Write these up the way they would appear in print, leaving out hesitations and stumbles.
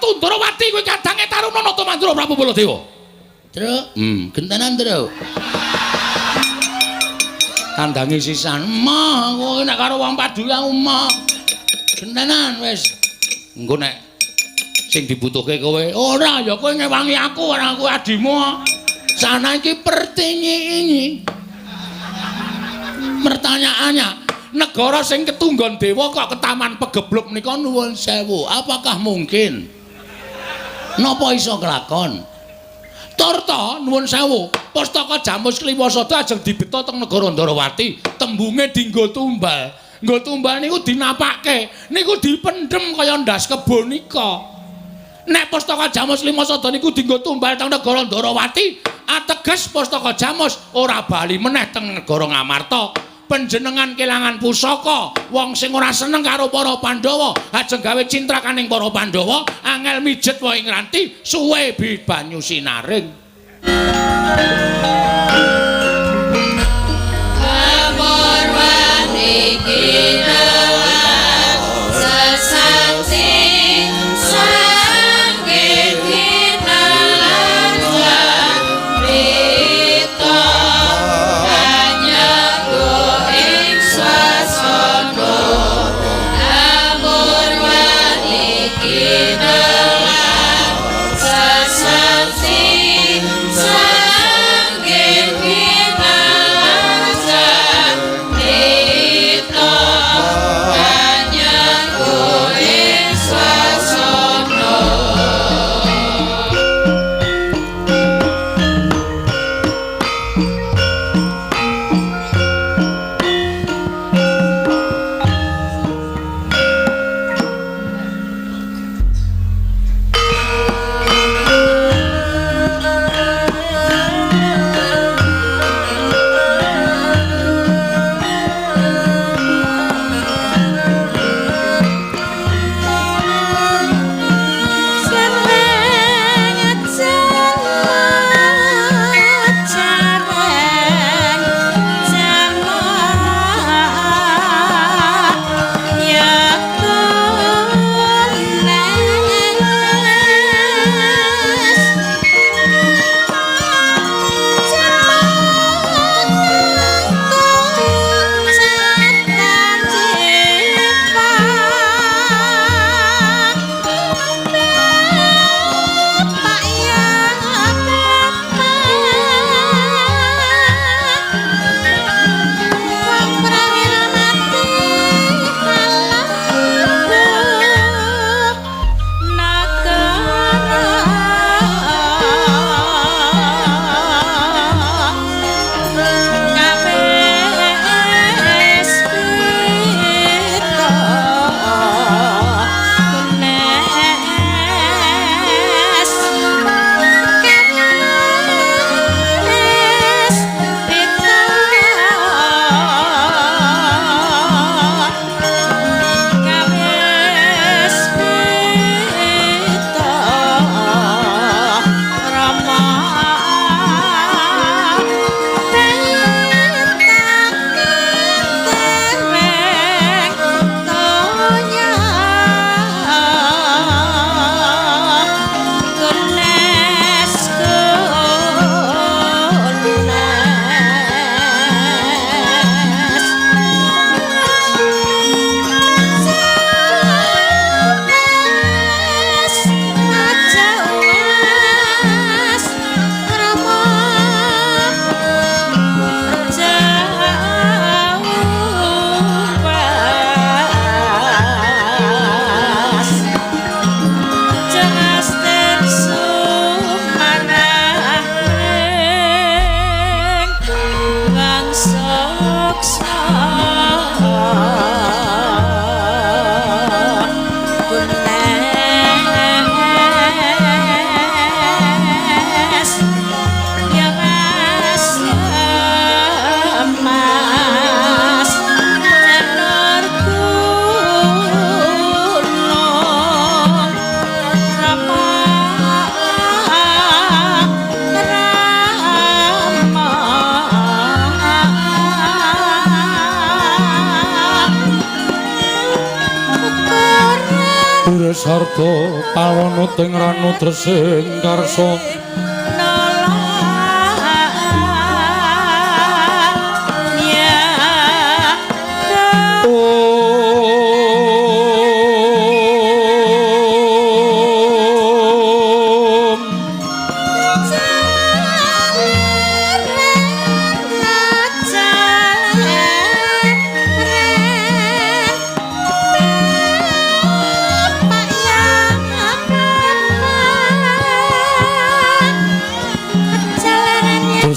Ratu Ndorowati kuwi kadange Taruna Nata Mandura Prabu Baladewa. Truk, gentenan truk. Kandange sisan. Emoh, aku nek karo wong padu aku emoh. Gentenan wis. Engko nek sing dibutuhke kowe, ora ya kowe ngewangi aku, ora aku adimu. Sana iki pertinyi. Pertanyaannya, negara sing ketunggon dewa kok ketaman pegebluk menika nuwun sewu. Apakah mungkin? Napa iso kelakon? Turta nuwun sewu, pustaka Jamus Kliwasada ajeng dibeta teng negara Ndarawati, tembunge dinggo tumbal. Nggo tumbal niku dinapake, niku dipendhem kaya ndas kebo nika. Nek pustaka Jamus Kliwasada niku dinggo tumbal teng negara Ndarawati, ateges pustaka Jamus ora bali meneh teng negara Ngamarta. Panjenengan kelangan pusaka, wong sing ora seneng karo para Pandhawa, ajeng gawe cintrakaning para Pandhawa, angel mijet wae ngranti, suwe bi banyu sinaring. Sabda pawana teng ranu tresing karsa.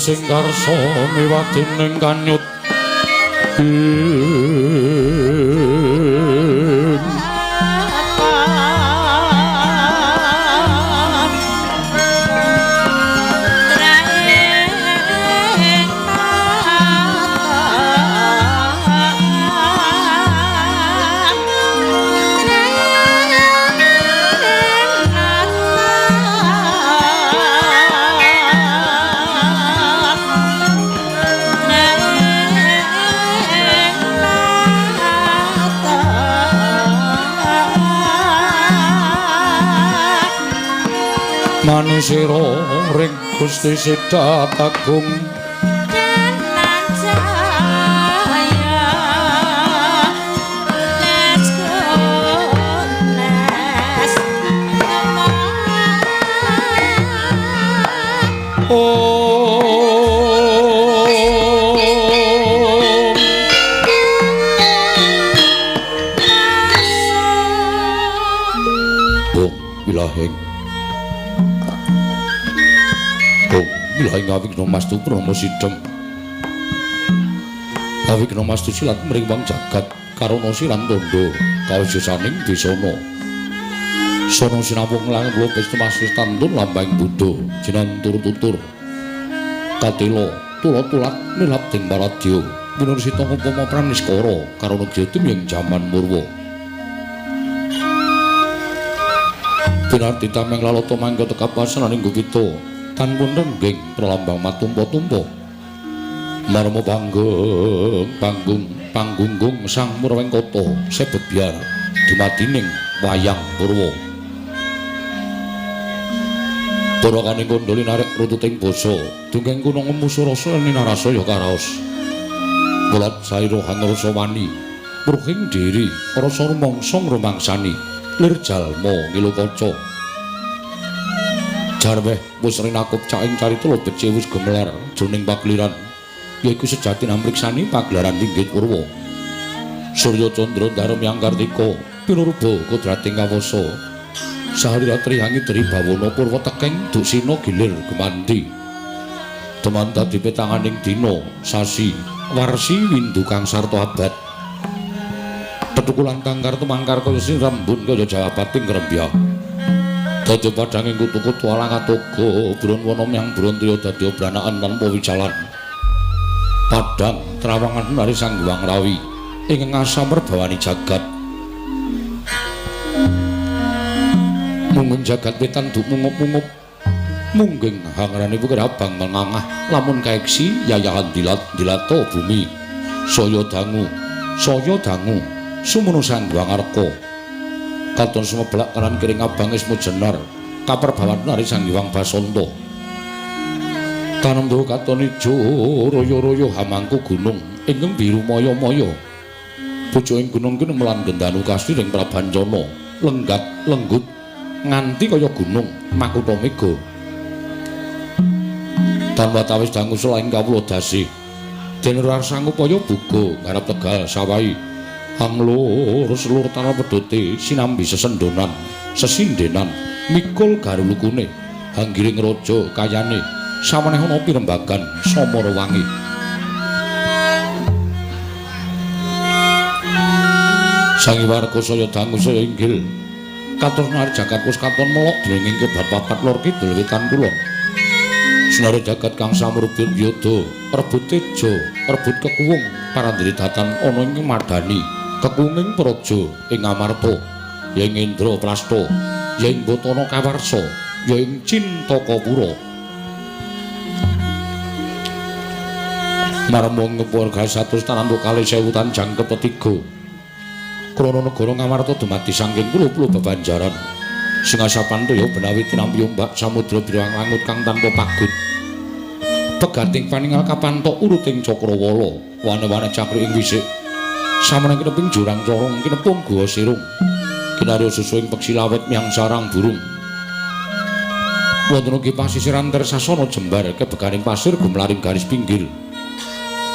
Sing karsa miwadining kanyut manisira ring Gusti Sidat Agung Awigna mastu Brahma Sidhem. Awigna mastu silat mringwang jagat karana siran tandha kawijasaning desana. Sono sinawung lan lupis mastu tantun lambang Buddha jinantur tutur. Katela tula-tulak nilap ding paradya winursita upama praniskara karana jati ing jaman Murwa. Pinarti tameng lalata mangga tekapasan ing gupita. Tanpun rengging pralambang matumpa-tumpa marma panggung panggung panggunggung sang Murwengkata sebebyar dumadining wayang purwa. Purwakaning kandha linarek rututing basa dunggeng kuna ngemusu rasa ninarasa ya karaos mulat saira hangrasa wani purhing diri rasa rumangsa ngrumangsani lir jalma ngilu kaca. Jarweh wis rinakup caing carita becik wis gemelar jroning pakeliran yaiku sejati namriksani pagelaran linggih purwa. Surya Candra Darma Yang Kartika pinurba kodrating kawasa sahalira trihangi dri bawana purwa tekeng duksina gilir gemanti. Teman dadi petanganing dina sasi warsi windu kang sarta abad. Tetukulan kang kartu mangkar kaya sing rembun kaya jawabating grembyah. Dadi padhanging kutu-kutu alang atoga brun wana myang brontiya dadi obranakan tanpa wicalan. Padhang trawangan nari Sang Hyang Rawi ing ngasa merbawani jagat. Munggung jagat wetan duk mungup-mungup. Mungging hangrane wukir abang mengangah lamun kaeksi yayahan dilat dilata bumi. Saya dangu sumunu Sang Hyang Arka. Katon sumeblak kanan kiring abang ismu jenar kaperbawan nari Sang Hyang Basanta. Tanem dawa katon ijo royo-royo hamangku gunung ingkang biru maya-maya. Pucuking gunung kuwi melan gendanu kasti ring Prabancana lenggat lenggut nganti kaya gunung makutha mega. Tan watawis dangu selaing kawula dasih den rarsangupaya buga garap tegal sawahi anglur selur tanah pedote sinambi sesendonan sesindenan mikul garulukune hanggiring raja kayane saweneh ana pirembagan samara wangi. Sangi warga saya dangu saya inggil katon nari jagat wis katon melok dening kebat papat lor kidul wetan kulon. Sinare jagat kang samrubin yada rebut teja rebut kekuwung parandiri datan ana ing madani kekunging praja ing Amarta ya ing Indraprasta ya ing Batara Kawarsa ya ing Cintakapura. Marma ngewarga 100 tanantuk kalih sewu tan jangkep tiga krana negara Ngamarta dumadi saking pulo-pulo bebanjaran. Singasapan toya benawi tinampi ombak samudra birang langut kang tanpa pagut. Pegating paningal kapantok uruting cakrawala, wane-wane cakri ing wisik. Sameneng kineping jurang corong kinepung guwa sirung. Kinarya susu ing peksi lawet miyang sarang burung. Wonten ugi pasisiran tersasana jembar kebeganing pasir gumlaring garis pinggir.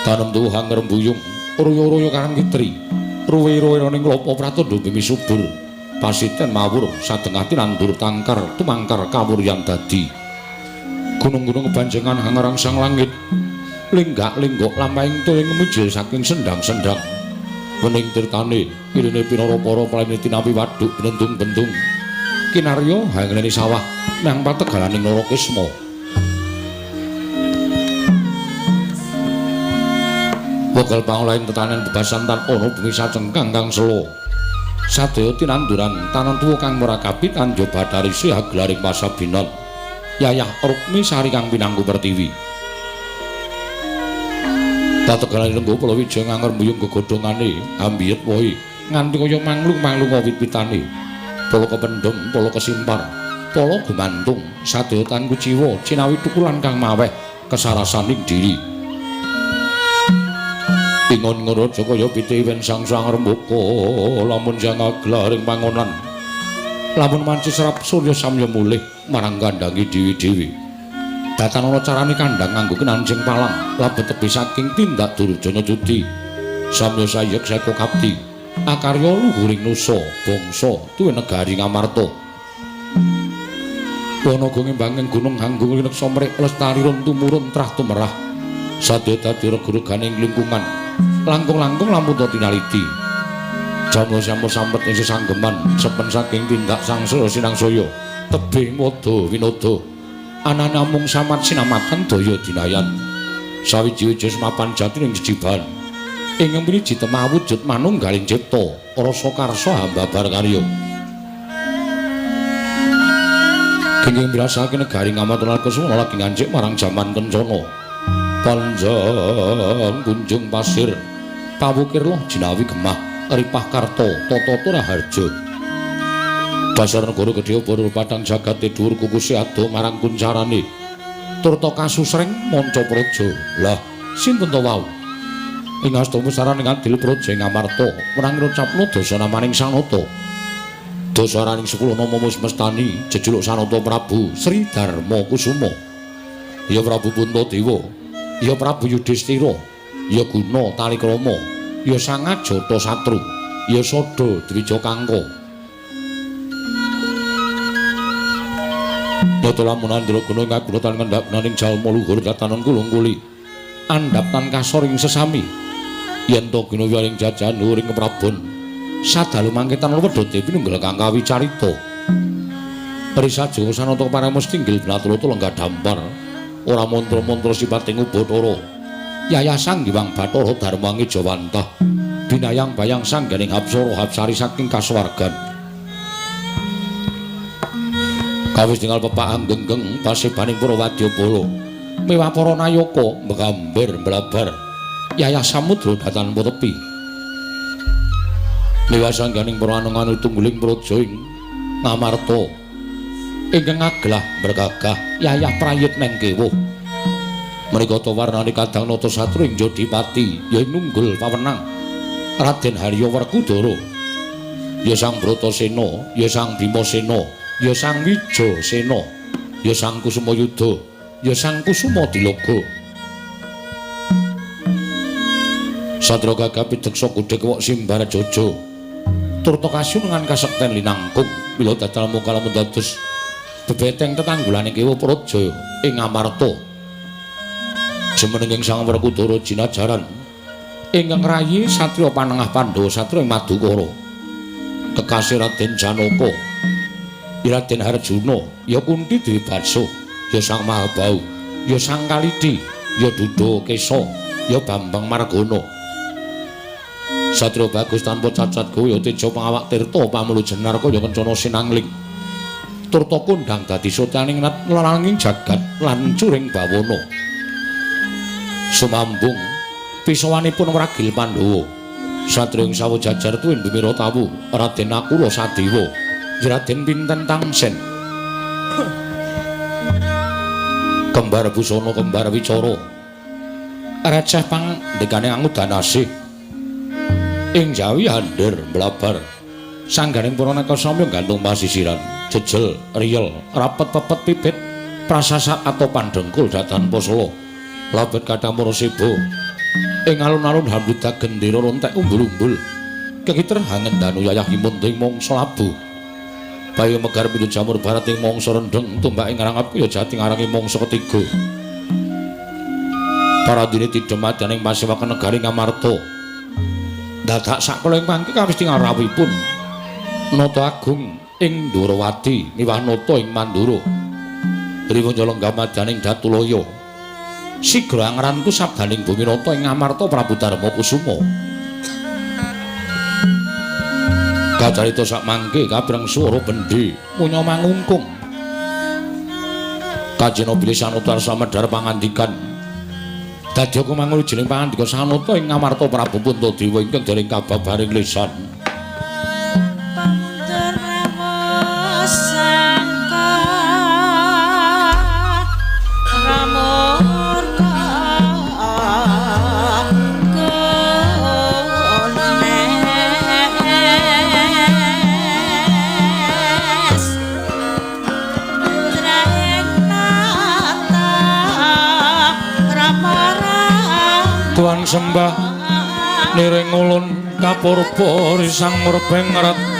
Tanem tuwuh ngrembuyung, ruya-ruya karang kitri. Ruwe-ruwe ning lopo pratandha bumi subur. Pasiten mawur sadengah tinandur tangkar tumangkar kawuryan dadi. Gunung-gunung kebanjengan hangarang sang langit. Lenggak-lenggok lampahing toya ngemijil saking sendang-sendang. Wening tirtane irine pinara para palene tinapi waduk bentung-bentung. Kinarya hangrene sawah nang pategalaning Narakisma. Wekal pangolahin tetanen bebasan tan ana bumi sacengkang kang sela. Sadaya tinanduran tanan tuwa kang murakabi tanjo bathari Sri haglaring pasabinan. Yayah Rukmi Sari kang pinangku pertiwi. Pategalane lenggo Palawija nganger mbuyung gegodhongane ambiyet wohe nganti kaya manglung-manglung wit-witane. Pala kependhem, pala kesimpar, pala gumantung, sadaya tan kuciwa cinawi tukulan kang maweh kesarasaning diri. Ingon ngono kaya piti wen sang-sang rembuka lamun jangaglaring pangonan. Lamun manci serap surya samya mulih marang kandhange dewi-dewi. Datan ana carane kandhang nganggo kenancing palang labet tebih saking tindak durjana judi. Samya sayek seka kapti. Akarya luhuring nusa bangsa tuwe negari Ngamarta. Wanaga ngembanging gunung hanggung lineksa mrek lestari run tumurun trah tumerah. Sadaya dadi reg-reganing lingkungan. Langkung-langkung lamun ta tinaliti. Jamya sampet ing sesanggeman sepen saking tindak sangsaya sinangsaya tebih wada winoda anane namung samat sinamatan daya dinayan sawiji-wiji semapan jati ing jejiban ing mriji temah wujud manunggaling cipta rasa karsa hambabar karya kenging mirasake negari Ngamarta Kesuwana lagi ngancik marang jaman kencana panjang kunjung pasir pawukir loh jinawi gemah ripah karta tata raharja dasar negara gedhe obor padang jagate dhuwur kukuse ado marang kuncarane turta kasusreng manca praja. Lah sinten to wau ing asta pusarane ngadil praja ing Ngamarta menang ngucapno dasa namaning Sanata dasaraning 10 nama mestani jejuluk Sanata Prabu Sri Darma Kusuma ya Prabu Puntadewa ya Prabu Yudhistira ya Guna Talikrama ya Sang Ajata Satru ya Sada Dwija Kangka nyata lamun andragana kaguna tan kendhap naning jalma luhur tatanan kulung kuli andhap tan kasor ing sesami yen to gina ing jajahan luhur ing keprabon sadalu mangke tan wedha dewi nunggal kang kawicarita Risaja Sanata paramus tinggil blatulata lenggah dampar ora mantra-mantra sipating ubathara Yayah Sang Hyang Bathara Darmangi Jawantah binayang bayang sangganing hapsara hapsari saking kasuwargan kawis tinggal pepak anggenggeng pasebaning para wadyabala mewah para nayaka mgambar mblabar yayah samudra datan tepi mewah sangganing para anengan tungguling praja ing Ngamarta ingkang aglah mregagah yayah prayit neng kewuh menika ta warnane kadang nata satru ing Jodipati ya ing nunggul pawenang Raden Harya Werkudara ya Sang Bratasena ya Sang Bimasena ya Sang Wijasena ya Sang Kusumayuda ya Sang Kusuma Diloga Satria gagah pideksa godhek wok simbar jojo turta kasunungan kasekten linangkung mila dadal mungkal dados bebeteng tetanggulane kewa praja ing Ngamarta jumeneng Sang Werkudara jinajaran ingkang rayi satriya panengah Pandhawa satriya ing Madukara kekasih Raden Janaka Raden Harjuna ya Kunti Dewi Bakso ya Sang Mahabau ya Sang Kalidi ya Duda Kesa ya Bambang Margana satriya bagus tanpa cacat gowo ya teja pangawak tirta pamulu jenar kaya kencana sinangling turta kondhang dadi sotyaning nalanging jagat lan curing bawana sumambung pisawanipun wragil Pandhawa satriya ing sawo jajar tuwin bumi Ratawu Raden Nakula Sadewa Raden Pinten Tangsen. Kembar busana kembar wicara. Receh pangandikane angudanasih. Ing Jawi handir mlabar. Sangganing para nekasamya gantung pasisiran, jejel, riyel, rapet pepet pipit, prasasa atau pandengkul datan posala. Labet kathah sebo. Ing alun-alun hambuda gendera rontek umbul-umbul. Kekiter hangendanu yayah himunting mangsa labuh. Bayu megar pindho jamur barat ing mangsa rendheng tumbak ing ngarangap ya jati ngarangi mangsa ketiga. Para dene tidhem madaning pasewakan negari Ngamarta. Dadak sakala ing mangke kawis rawuhipun Nata Agung ing Ndorowati miwah nata ing Mandura. Riwanja lenggah madaning Datulaya. Sigra angrantu sabdaning bumi nata ing Ngamarta Prabu Darma Kusuma. Kacarita sak mangke kabreng swara bendhe munya mangungkung. Kajena bilih Sanata arsa medhar pangandikan. Dadi aku mangun jeneng pangandika Sanata ing Ngamarta Prabu Puntadewa ingkang dereng kababaring lisan. Tuan sembah niring ulun kapurba risang murbeng rat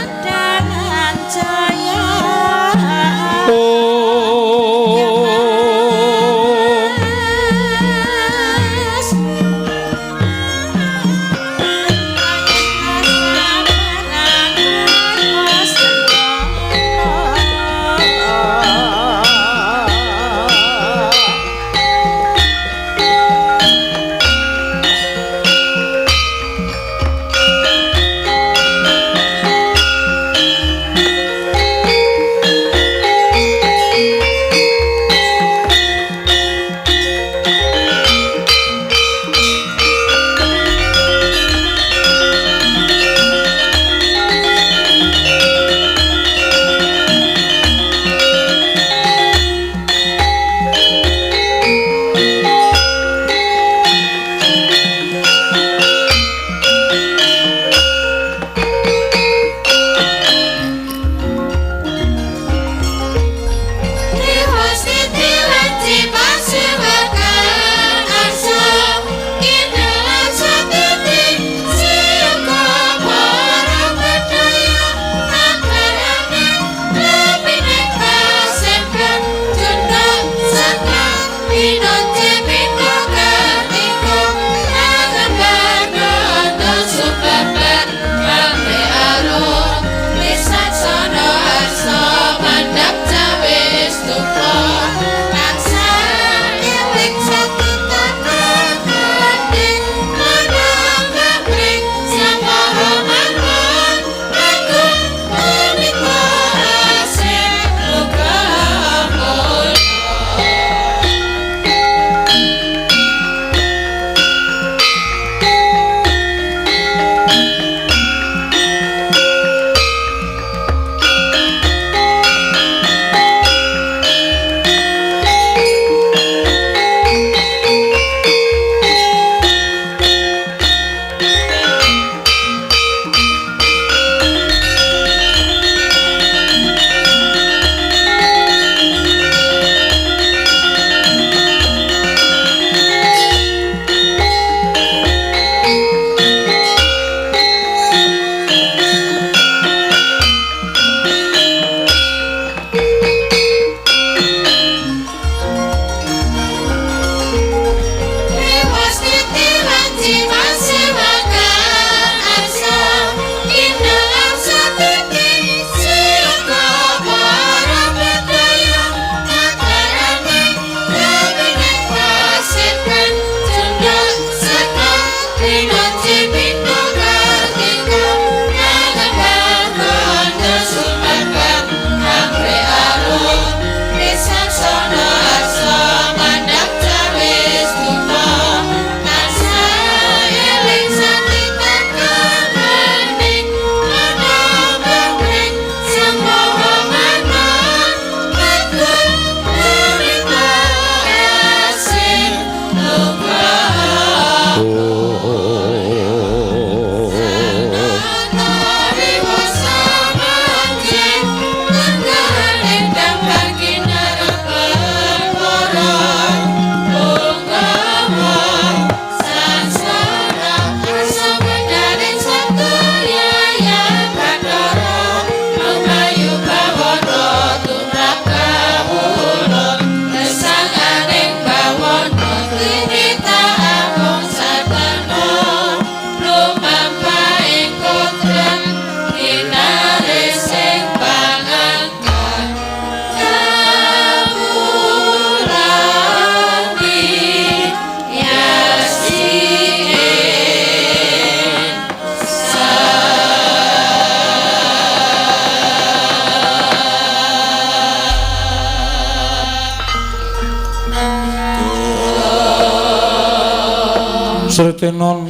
Sritenon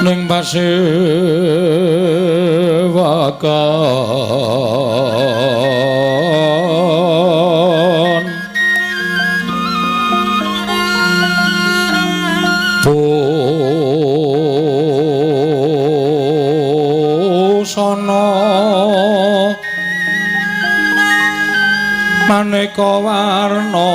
ning pasewakan busana maneka warna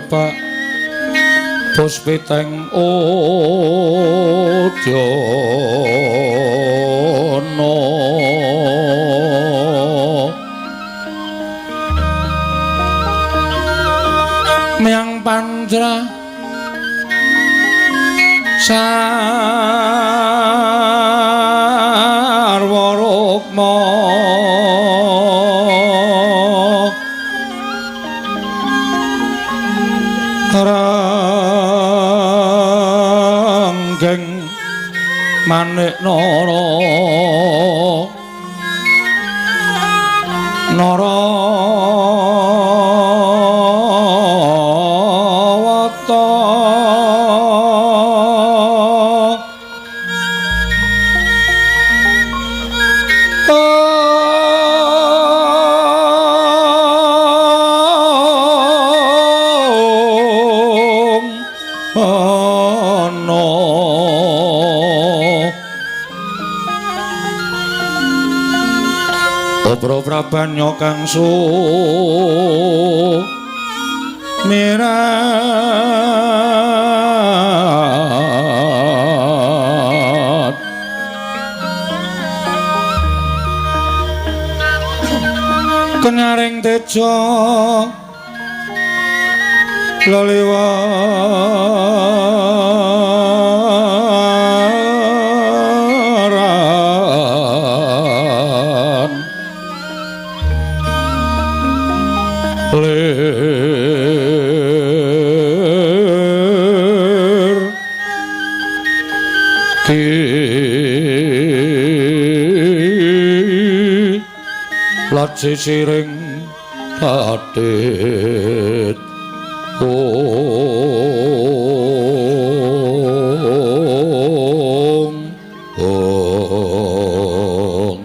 sepak puspiteng udyana miang pandra sarwa rukma ranggeng manik nara nara wata Obro prabanya kang sumirat kenyaring teja leliwaran lir ki lacisiring atit ong ong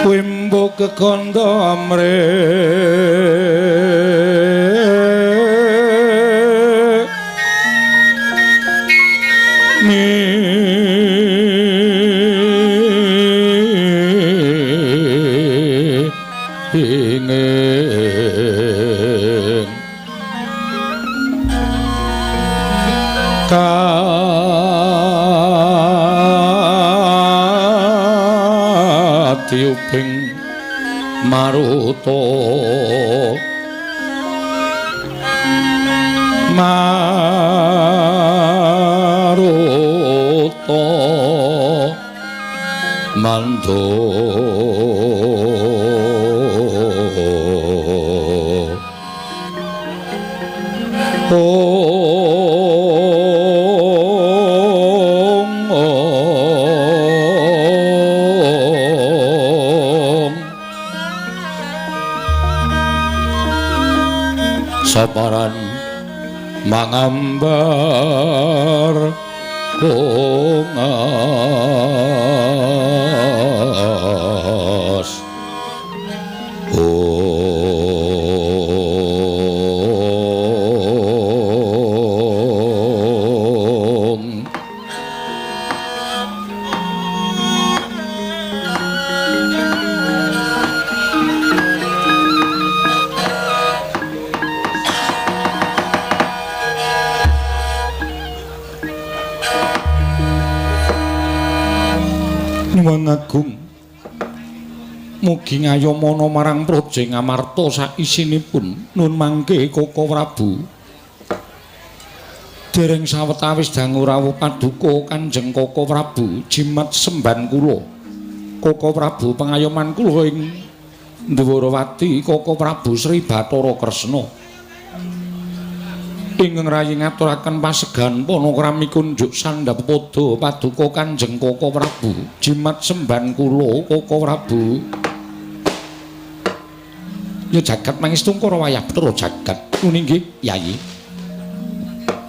wimbo kekondo amre ingin katiuping maruta maruta mando ong ong saparan mangambar kongas ong Nyuwun agung. Mugi ngayomana marang Praja Ngamarta saisinipun nun mangke Koko Prabu. Dereng sawetawis dangu rawuh paduka Kanjeng Koko Prabu jimat semban kula. Koko Prabu pengayoman kula ing Dwarawati Koko Prabu Sri Bathara Kresna. Ingkang rayi ngaturaken pasegan panakrami kunjuk sandhap pada paduka Kanjeng Koko Prabu jimat semban kula Koko Prabu. Ya jagat mangestu Kara wayah Bathara jagat. Nuni nggih Yayi.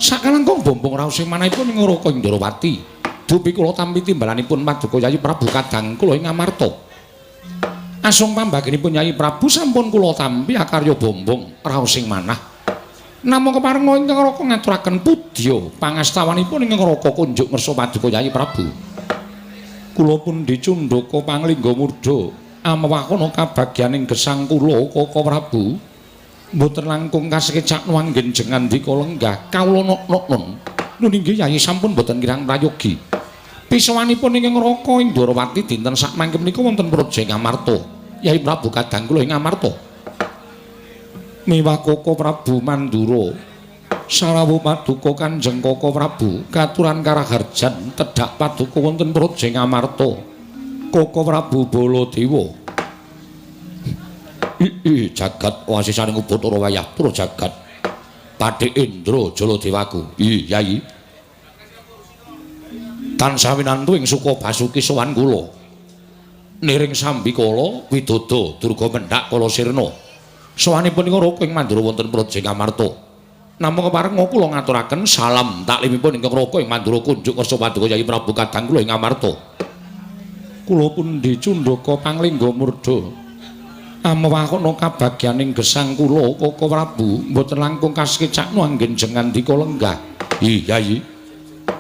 Sakalangkung bombong raos manahipun ing Raka ing Dwarawati. Dupi kula tampi timbalanipun paduka Yayi Prabu kadang kula ing Amarta. Asung pambaginipun Yayi Prabu sampun kula tampi akarya bombong raos ing manah. Namung keparenga ingkang Raka ngaturaken pudya pangastawanipun ingkang Raka kunjuk ngersa paduka Yayi Prabu. Kula pundi cundhaka panglingga murda amewakana kabagyaning gesang kula Koko Prabu. Mboten langkung kasekecakno anggen jengandika lenggah kawula nok-noknon. Nun inggih Yayi sampun mboten kirang prayogi. Pisawanipun ingkang Raka ing Dwarawati dinten sakmangke menika wonten Praja Ngamarta. Yayi Prabu kadang kula ing Ngamarta. Miwah Koko Prabu Mandura sarawuh paduka Kanjeng Koko Prabu katuran karaharjan tedhak paduka wonten Praja Ngamarta. Koko Prabu Baladewa. I jagat wasisaning Ubathara wayah pura jagat. Pathik Indra Jaladewaku. I Yayi. Tansah winantu ing suka basuki sowan kula. Niring sambikala widodo durga mendhak kala sirna. Sowanipun ing Raka ing Mandura wonten Praja Ngamarta. Namung keparenga kula ngaturaken salam taklimipun ingkang Raka ing Mandura kunjuk ngersa paduka Yayi Prabu kadang kula ing Ngamarta. Kula pundi cundhaka panglingga murda. Amewakana kabagyaning gesang kula Koko Prabu mboten langkung kasekecakno anggen jengandika lenggah. I Yayi.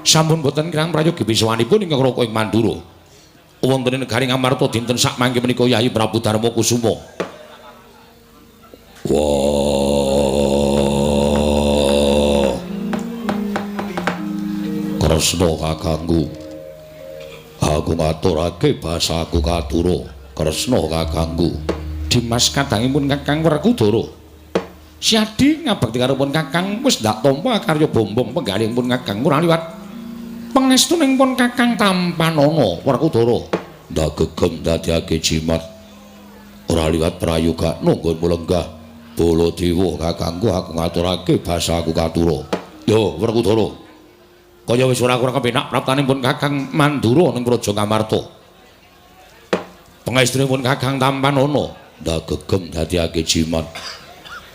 Sampun mboten kirang prayogi pisawanipun ingkang Raka ing Mandura. Wonten ing negari Ngamarta dinten sakmangke menika Yayi Prabu Darma Kusuma. Wah. Kresna kakangku. Aku ngaturake basaku katura. Kresna kakangku. Dimas kadangipun Kakang Werkudara. Siadi ngabekti karo pun Kakang wis ndak tampa karya bombong penggalihipun Kakang ora liwat pangestuning pun Kakang tampanana Werkudara. Ndak gegem dadiake jimat. Ora liwat prayoga nunggun lenggah. Baladewa kakangku aku ngaturake basaku katura. Yo Werkudara. Kaya wis ora kurang kepenak praptanipun Kakang Mandura ning Praja Ngamarta. Pangestunipun Kakang tampanana. Ndak gegem dadiake jimat.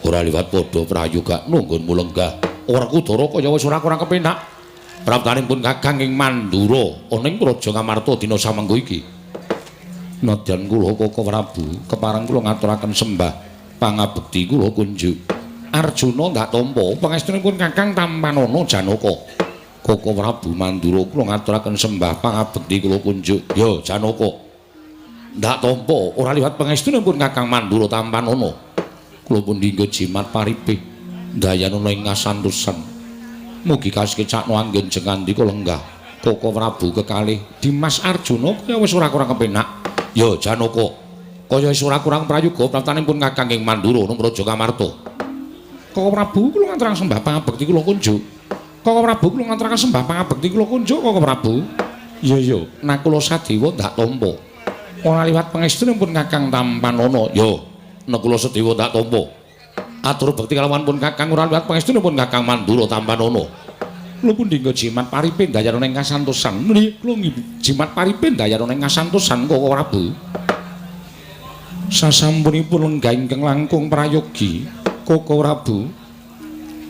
Ora liwat padha prayoga nunggun lenggah. Werkudara kaya wis ora kurang kepenak praptanipun Kakang ing Mandura ana ing Praja Ngamarta dina samengko iki. Nadyan kula Koko Prabu kepareng kula ngaturaken sembah pangabekti kula kunjuk. Arjuna ndak tampa pangestunipun Kakang tampanana Janaka. Koko Prabu Mandura kula ngaturaken sembah pangabekti kula kunjuk. Ya Janaka. Ndak tampa ora liwat pangestunipun Kakang Mandura tampanana. Kula pun dinggo jimat paripih ndayanana ing kasantosan. Mugi kasekecakno anggen jengandika lenggah Koko Prabu kekalih Dimas Arjuna kaya wis ora kurang kepenak. Ya Janaka. Kaya wis ora kurang prayoga praptanipun Kakang ing Mandura nang Praja Ngamarta. Koko Prabu kula ngaturaken sembah pangabekti kula kunjuk. Koko Prabu kula ngaturaken sembah pangabekti kula kunjuk Koko Prabu. Iya iya, Nakula Sadewa ndak tampa. Ora liwat pangestunipun Kakang tampanana. Ya, Nakula Sadewa ndak tampa. Atur bekti kalawan pun Kakang ora liwat pangestunipun Kakang Mandura tampanana. Kula pun dinggo jimat paripe ndayana ing kasantosan. Nggih, kula jimat paripe ndayana ing kasantosan Koko Prabu. Sasampunipun lenggah ingkang langkung prayogi Koko Prabu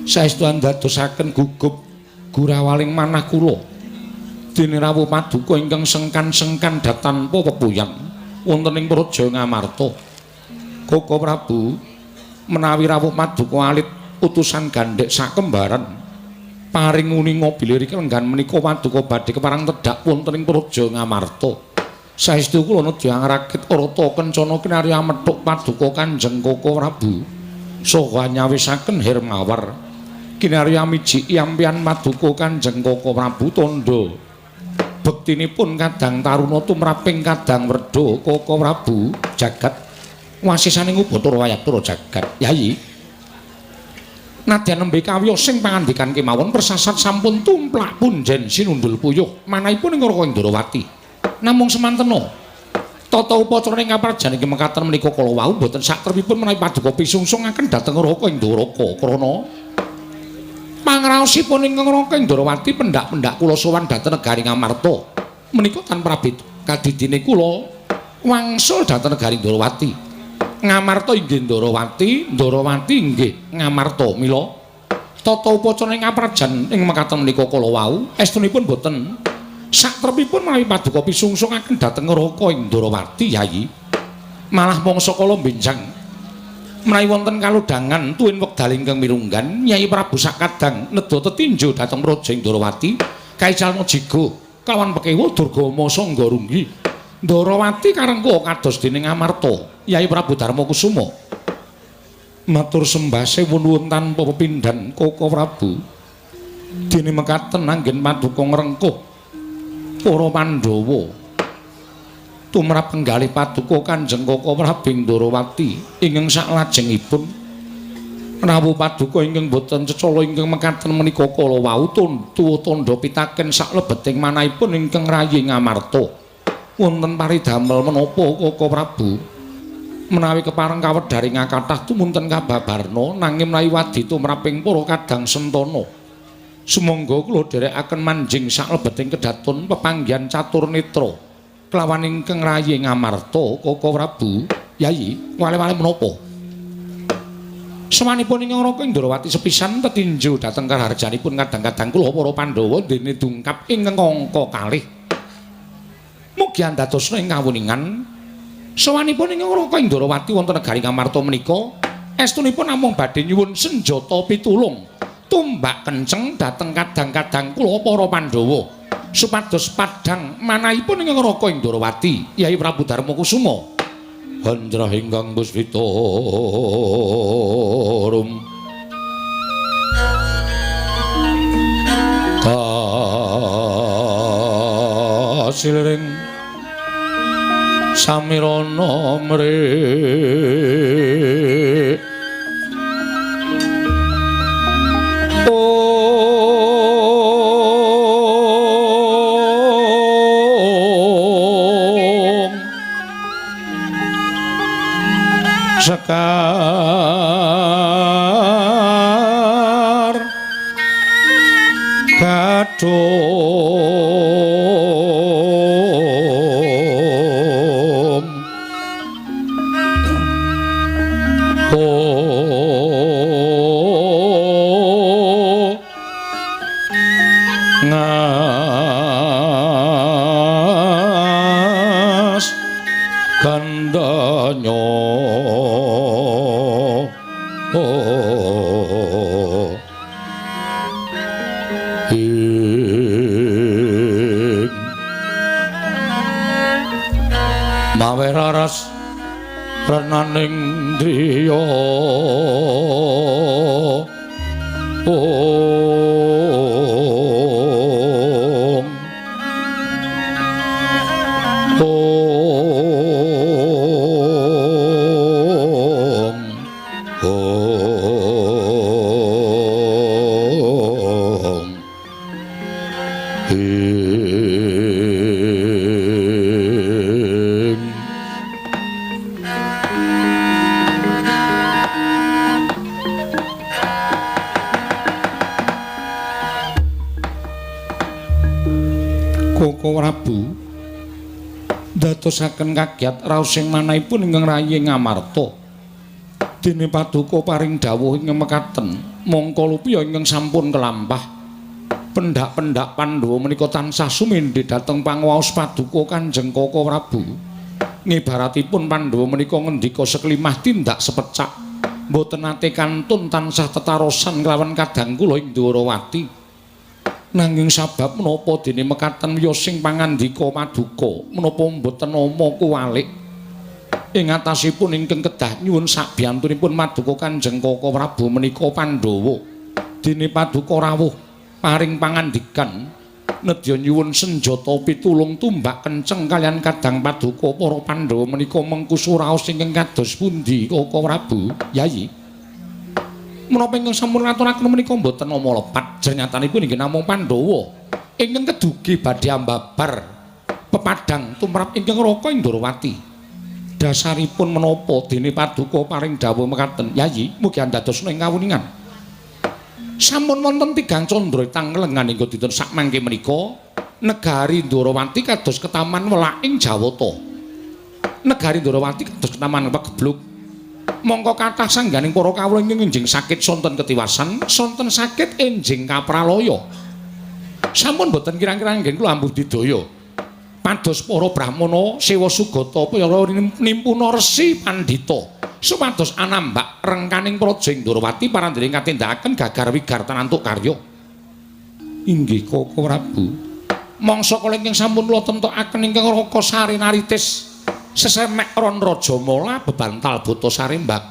saestu andadosaken gugup gurawaling manah kula. Dene rawuh paduka ingkang sengkan-sengkan datanpa pepuyan wonten ing Praja Ngamarta. Koko Prabu menawi rawuh paduka alit utusan gandhek sakembaran paring uninga bilih lenggan menika paduka badhe kepareng tedhak wonten ing Praja Ngamarta. Saestu kula nedya ngrakit rata kencana kinarya methuk paduka Kanjeng Koko Prabu saha nyawisaken Hermawar. Kinarya mijiki ampian paduka Kanjeng Koko Prabu tandha Bektinipun kadang taruna tumraping kadang werda Koko Prabu jagat wasisaning Ubathara Wayabtara jagat. Yayi, nadyan nembe kawiyos sing pangandikan kemawon persasat sampun tumplak punjen sinundul puyuh manahipun ing Raka Ndrawati. Namung semantena tata upacara ing kaprajan inggih mekaten menika kala wau boten satrepipun menawi paduka pisungsungaken dhateng Raka Ndaraka krana pangraosipun ingkang Raka Ndrawati pendak-pendak kula sowan dhateng negari Ngamarta menika tan prabet kadidine kula wangsul dhateng negari Ndrawati. Ngamarta inggih Ndrawati, Ndrawati inggih Ngamarta. Mila tata upacara ing kaprajan ing mekaten menika kala wau estunipun boten satrepipun menawi paduka pisungsungaken dhateng Raka Ndrawati. Yayi, malah mangsa kala benjang menawi wonten kalodhangan tuwin wekdal ingkang mirunggan Nyai Prabu sakadang nedha tetinju dhateng Praja Ndrawati kaicalna jigo kawan pekewa Durgama Sangga Runggi. Ndrawati karengku kados dening Amarta. Yai Prabu Darma Kusuma matur sembah sewun nuwun tanpa pepindhan Koko Prabu. Dene mekaten anggen paduka ngrengkuh para Pandhawa tumrap penggalih paduka Kanjeng Koko Prabu Ndrawati ingkang saklajengipun rawuh paduka ingkang boten cecala ingkang mekaten menika kala wau tuwa tandha pitaken saklebeting manahipun ingkang rayi Ngamarta. Wonten paridamel menapa Koko Prabu? Menawi kepareng kawedhari ngakathah tumunten kababarna nanging menawi wadi tumraping para kadang sentana sumangga kula dherekaken manjing saklebeting kedaton pepanggihan catur netra kelawan ingkang rayi Ngamarta. Koko Prabu, Yayi, wale-wale menapa? Semanipun ingkang Raka Ndrawati sepisan tetinju dhateng karaharjanipun kadang-kadang kula para Pandhawa dene dungkap ing angka kalih. Mugi andadosna ing kawuningan sowanipun ingkang Raka Ndrawati wonten negari Ngamarta menika estunipun namung badhe nyuwun senjata pitulung tumbak kenceng dhateng kadang-kadang kula para Pandhawa supados padhang manahipun ingkang Raka Ndrawati. Yai Prabu Darma Kusuma handrah ingkang puspita rum kasiliring samirana mrik om sekar gadhung ngas gandanya ing mawe raras renaning driya om om om ing Koko Prabu ndadosaken kagiat raos sing manahipun ingkang rayi Ngamarta. Dene paduka paring dawuh ingkang mekaten mongko lupiya ingkang sampun kelampah. Pendak-pendak Pandhawa menika tansah sumindhe dhateng panguwaos paduka Kanjeng Koko Prabu. Ngibaratipun Pandhawa menika ngendika seklimah tindak sepecak. Mboten nate kantun tansah tetarosan kelawan kadang kula ing Ndrawati. Nanging sabab menapa dene mekaten wiyos sing pangandika paduka menapa mboten nama kuwalik ing atasipun ingkang kedah nyuwun sabiyantunipun maduka Kanjeng Koko Prabu menika Pandhawa. Dene paduka rawuh paring pangandikan Nedya nyuwun senjata pitulung tumbak kenceng kalian kadang paduka para Pandhawa menika mengkusu raos ingkang kados pundi Koko Prabu Yayi. Menapa ingkang sampun ngaturaken menika mboten nama lepat, jernyatanipun inggih namung Pandhawa ingkang kedugi badhe ambabar pepadang tumrap ingkang Raka Indrawati. Dasaripun menapa dene paduka paring dawuh mekaten Yayi, mugi andadosna ing kawuningan. Sampun wonten tigang candra tanglengan hingga dinten sakmangke menika negari Ndrawati kados ketaman welaking Jawata. Negari Ndrawati kados ketaman pegebluk. Mongko kathah sangganing para kawula ingkang enjing sakit sonten ketiwasan, sonten sakit enjing kapralaya. Sampun boten kirang-kirang anggen kula ambudidaya. Pados para brahmana sewa sugata para nimpuna resi pandhita supados anambak rengkaning praja Ndrawati parandene katindakaken gagar wigar tanantuk karya. Inggih Koko Prabu. Mangsa kala ingkang sampun kula temtokaken ingkang Raka Sarinaritis sesemek ron Rajamala bebantal buta sarembak.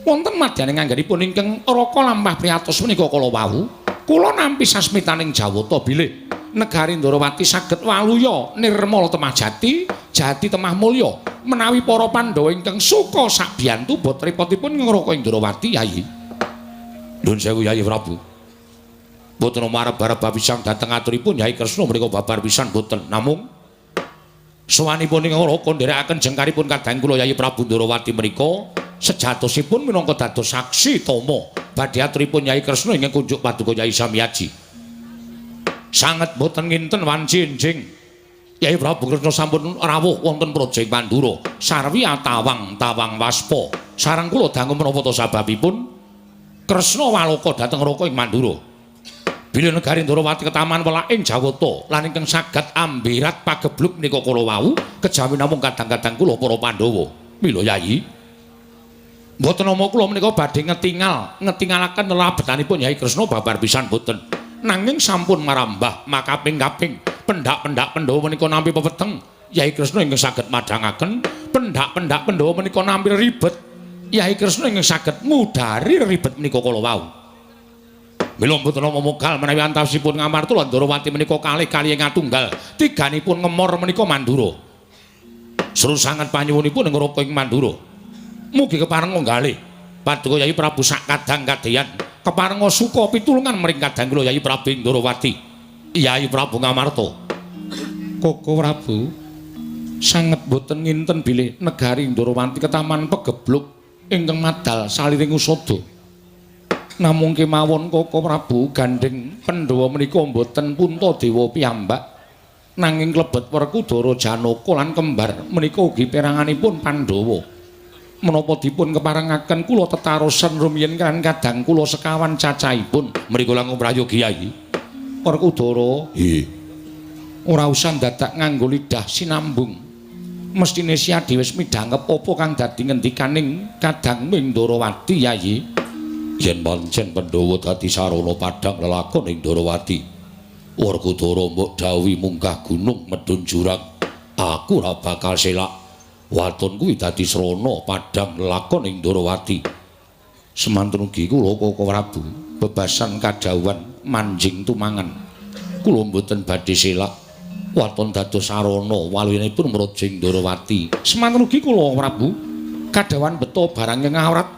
Wonten madyaning anggenipun ingkang Raka lampah priyatos menika kala wau, kula nampi sasmitaning Jawata bilih negari Ndrawati saged waluya nirmala temah jati, jati temah mulya. Menawi para Pandhawa ingkang suka sabiyantu bot repotipun ngraka Indrawati Yayi. Nuwun sewu Yayi Prabu. Mboten marep-arep pisan dhateng aturipun Yayi Kresna mriku babar pisan mboten. Namung sowanipun ing Raka nderekaken jengkaripun kadang kula Yayi Prabu Ndrawati menika sejatosipun minangka dados saksi tama badhe aturipun Yayi Kresna ingkang kunjuk paduka Yayi Samyaji. Sanget boten nginten wanci enjing Yayi Prabu Kresna sampun rawuh wonten praja ing Mandura sarwi atawang tawang waspa. Sareng kula dangu menapa ta sababipun Kresna waloka dhateng Raka ing Mandura. Bilih negari Ndrawati ketaman welaking Jawata lan ingkang saged ambirat pagebluk menika kala wau kejawi namung kadang-kadang kula para Pandhawa. Mila Yayi mboten nama kula menika badhe ngetingalaken lelabetanipun Yayi Kresna babar pisan boten. Nanging sampun marambah makaping-kaping pendak-pendak Pandhawa menika nampi pepeteng Yayi Kresna ingkang saged madhangaken, pendak-pendak Pandhawa menika nampi ribet Yayi Kresna ingkang saged ngudari ribet menika kala wau. Mila mboten nama mogal menawi antawisipun Ngamarta lan Ndrawati menika kalih kaliyan ngatunggal tiganipun ngemor menika Mandura. Seru sanget panyuwunipun ing Raka ing Mandura. Mugi kepareng nggalih paduka Yayi Prabu sak kadang kadeyan keparenga suka pitulungan mring kadang kula Yayi Prabu Ndrawati. Yayi Prabu Ngamarta. Koko Prabu sanget boten nginten bilih negari Ndrawati ketaman pegebluk ingkang madal saliring usada. Namung kemawon Koko Prabu gandheng Pandhawa menika mboten Puntadewa piyambak nanging klebet Werkudara Janaka lan kembar menika ugi peranganipun Pandhawa. Menapa dipun keparengaken kula tetarosan rumiyin kan kadang kula sekawan cacahipun mriku langkung prayogi Yayi. Werkudara, nggih. Ora usah dadak nganggo lidah sinambung. Mestine Siadi wis midhangep apa kang dadi ngendikaning kadang ing Ndrawati Yayi. Yen pancen Pandhawa dadi sarana padhang lelakon ing Ndrawati. Werkudara mbok dawuhi munggah gunung medhun jurang, aku ora bakal selak. Waton kuwi dadi srana padhang lelakon ing Ndrawati. Semantun ugi kula Koko Prabu bebasan kadhawuhan manjing tumangan. Kula mboten badhe selak. Waton dados sarana waluyanipun mraja ing Ndrawati. Semantun ugi kula Prabu kadhawuhan beto barang ing awrat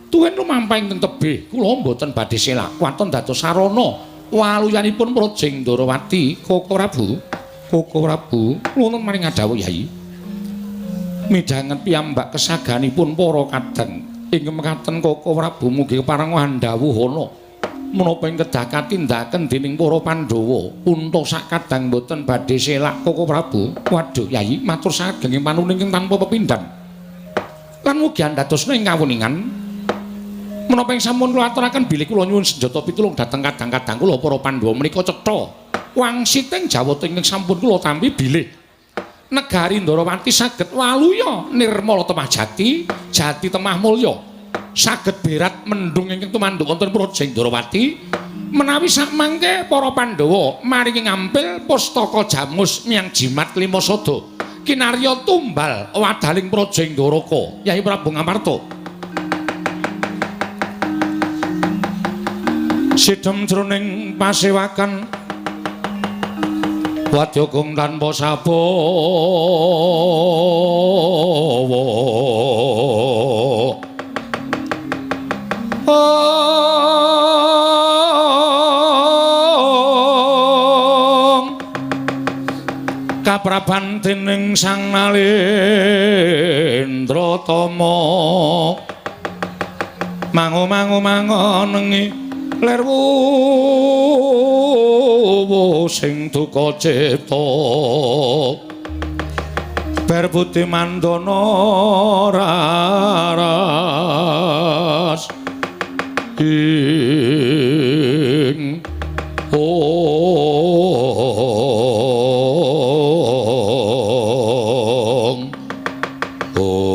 tuwin lumampah ing tebih. Kula mboten badhe selak. Waton dados sarana waluyanipun mraja ing Ndrawati. Koko Prabu, Koko Prabu, nuwun maring adhawuh Yayi. Midhanget piyambak kesaganipun para kadang ing mekaten Koko Prabu mugi kepareng andhawuhana menapa ing kedah katindaken dening para Pandhawa unta sak kadang mboten badhe selak Koko Prabu. Waduh Yayi, matur sageng panuwun ingkang tanpa pepindhan lan mugi andadosna ing kawuningan menapa ing sampun kula aturaken bilih kula nyuwun senjata pitulung dhateng kadang-kadang kula para Pandhawa menika cetha wangsiting Jawata ingkang sampun kula tampi bilih negari Ndrawati saged waluya nirmala temah jati, jati temah mulya. Saged berat mendung ingkang tumanduk wonten praja Ndrawati. Menawi sakmangke para Pandhawa maringi ngampil pustaka jamus miyang jimat lima sada. Kinarya tumbal wadaling praja Ndoraka, Yayi Prabu Ngamarta. Sidhem jroning pasewakan Wadya gong tanpa sabawa. Ong kapraban dening Sang Nalendra Tama mangu-mangu mangonengi lir wuwu sing duka cipta ber budi mandana raras ing ong ong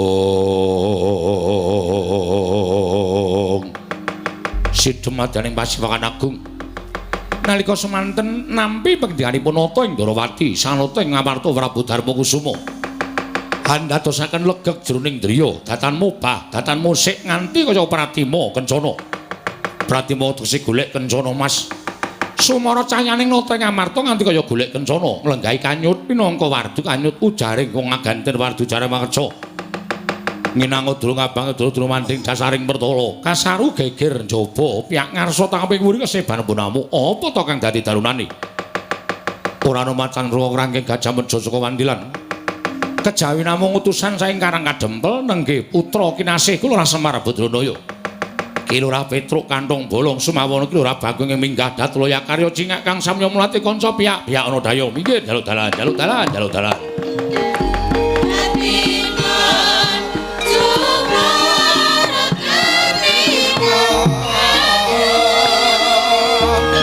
sidemadaning Pasiwakan Agung nalika semanten nampi pengendikanipun Nata ing Ndorowati sanata ing Ngamarta Prabu Darmakusuma andadosaken legeg jroning driya datan mobah datan musik nganti kaya pratima kencana pratima tegese golek kencana mas sumara cahyaning nata ing Ngamarta nganti kaya golek kencana nglenggahi kanyut minangka wardu kanyut ujaring wong aganten wardu jare makerca nginang durung abang durung manding dasaring pertala kasaru geger njaba piyak ngarsa tangkeping wuri keseban bonamu apa to kang dadi darunane ora ana macan ruwa rangking gajah meja saka wandilan kejawi namung utusan saking Karang Kadempel nenggih putra kinasih kula Semar Badranaya Ki Lurah Petruk Kanthong Bolong Sumawana Ki Lurah Bagong ing minggah Datulaya karya cingak kang samya mlati kanca piyak piyak ana daya minggir jaluk dalan jaluk dalan jaluk dalan. Thank you.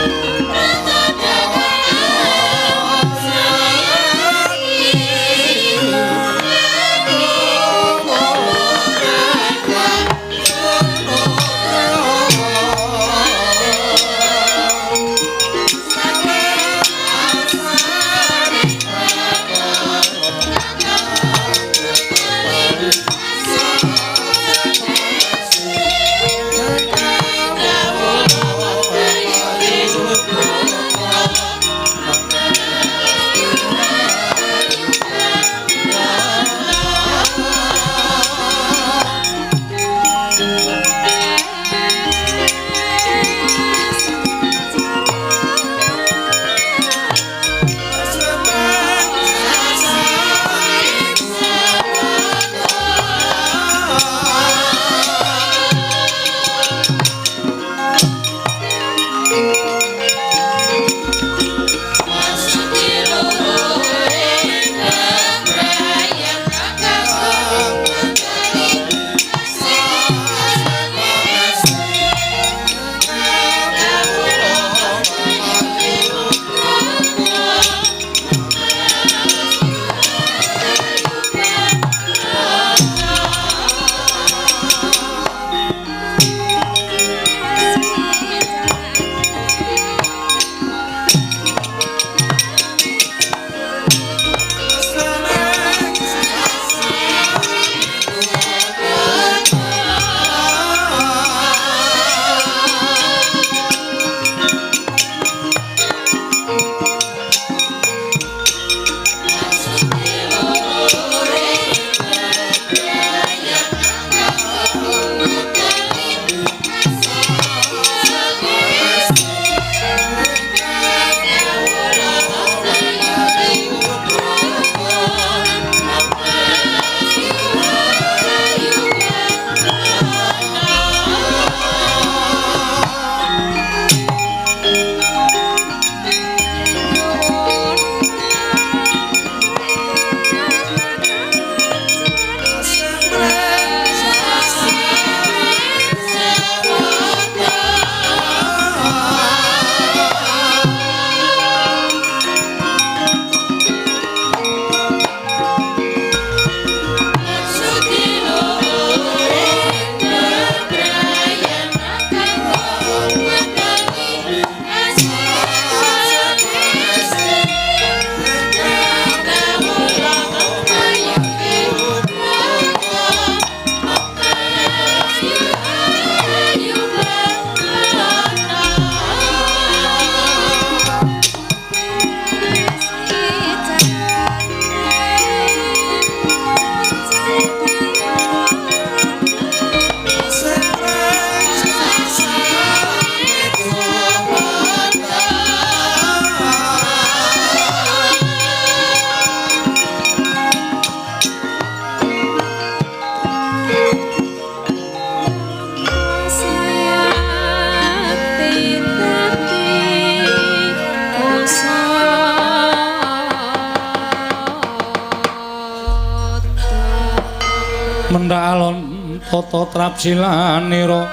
Candha alon tata trapsilanira.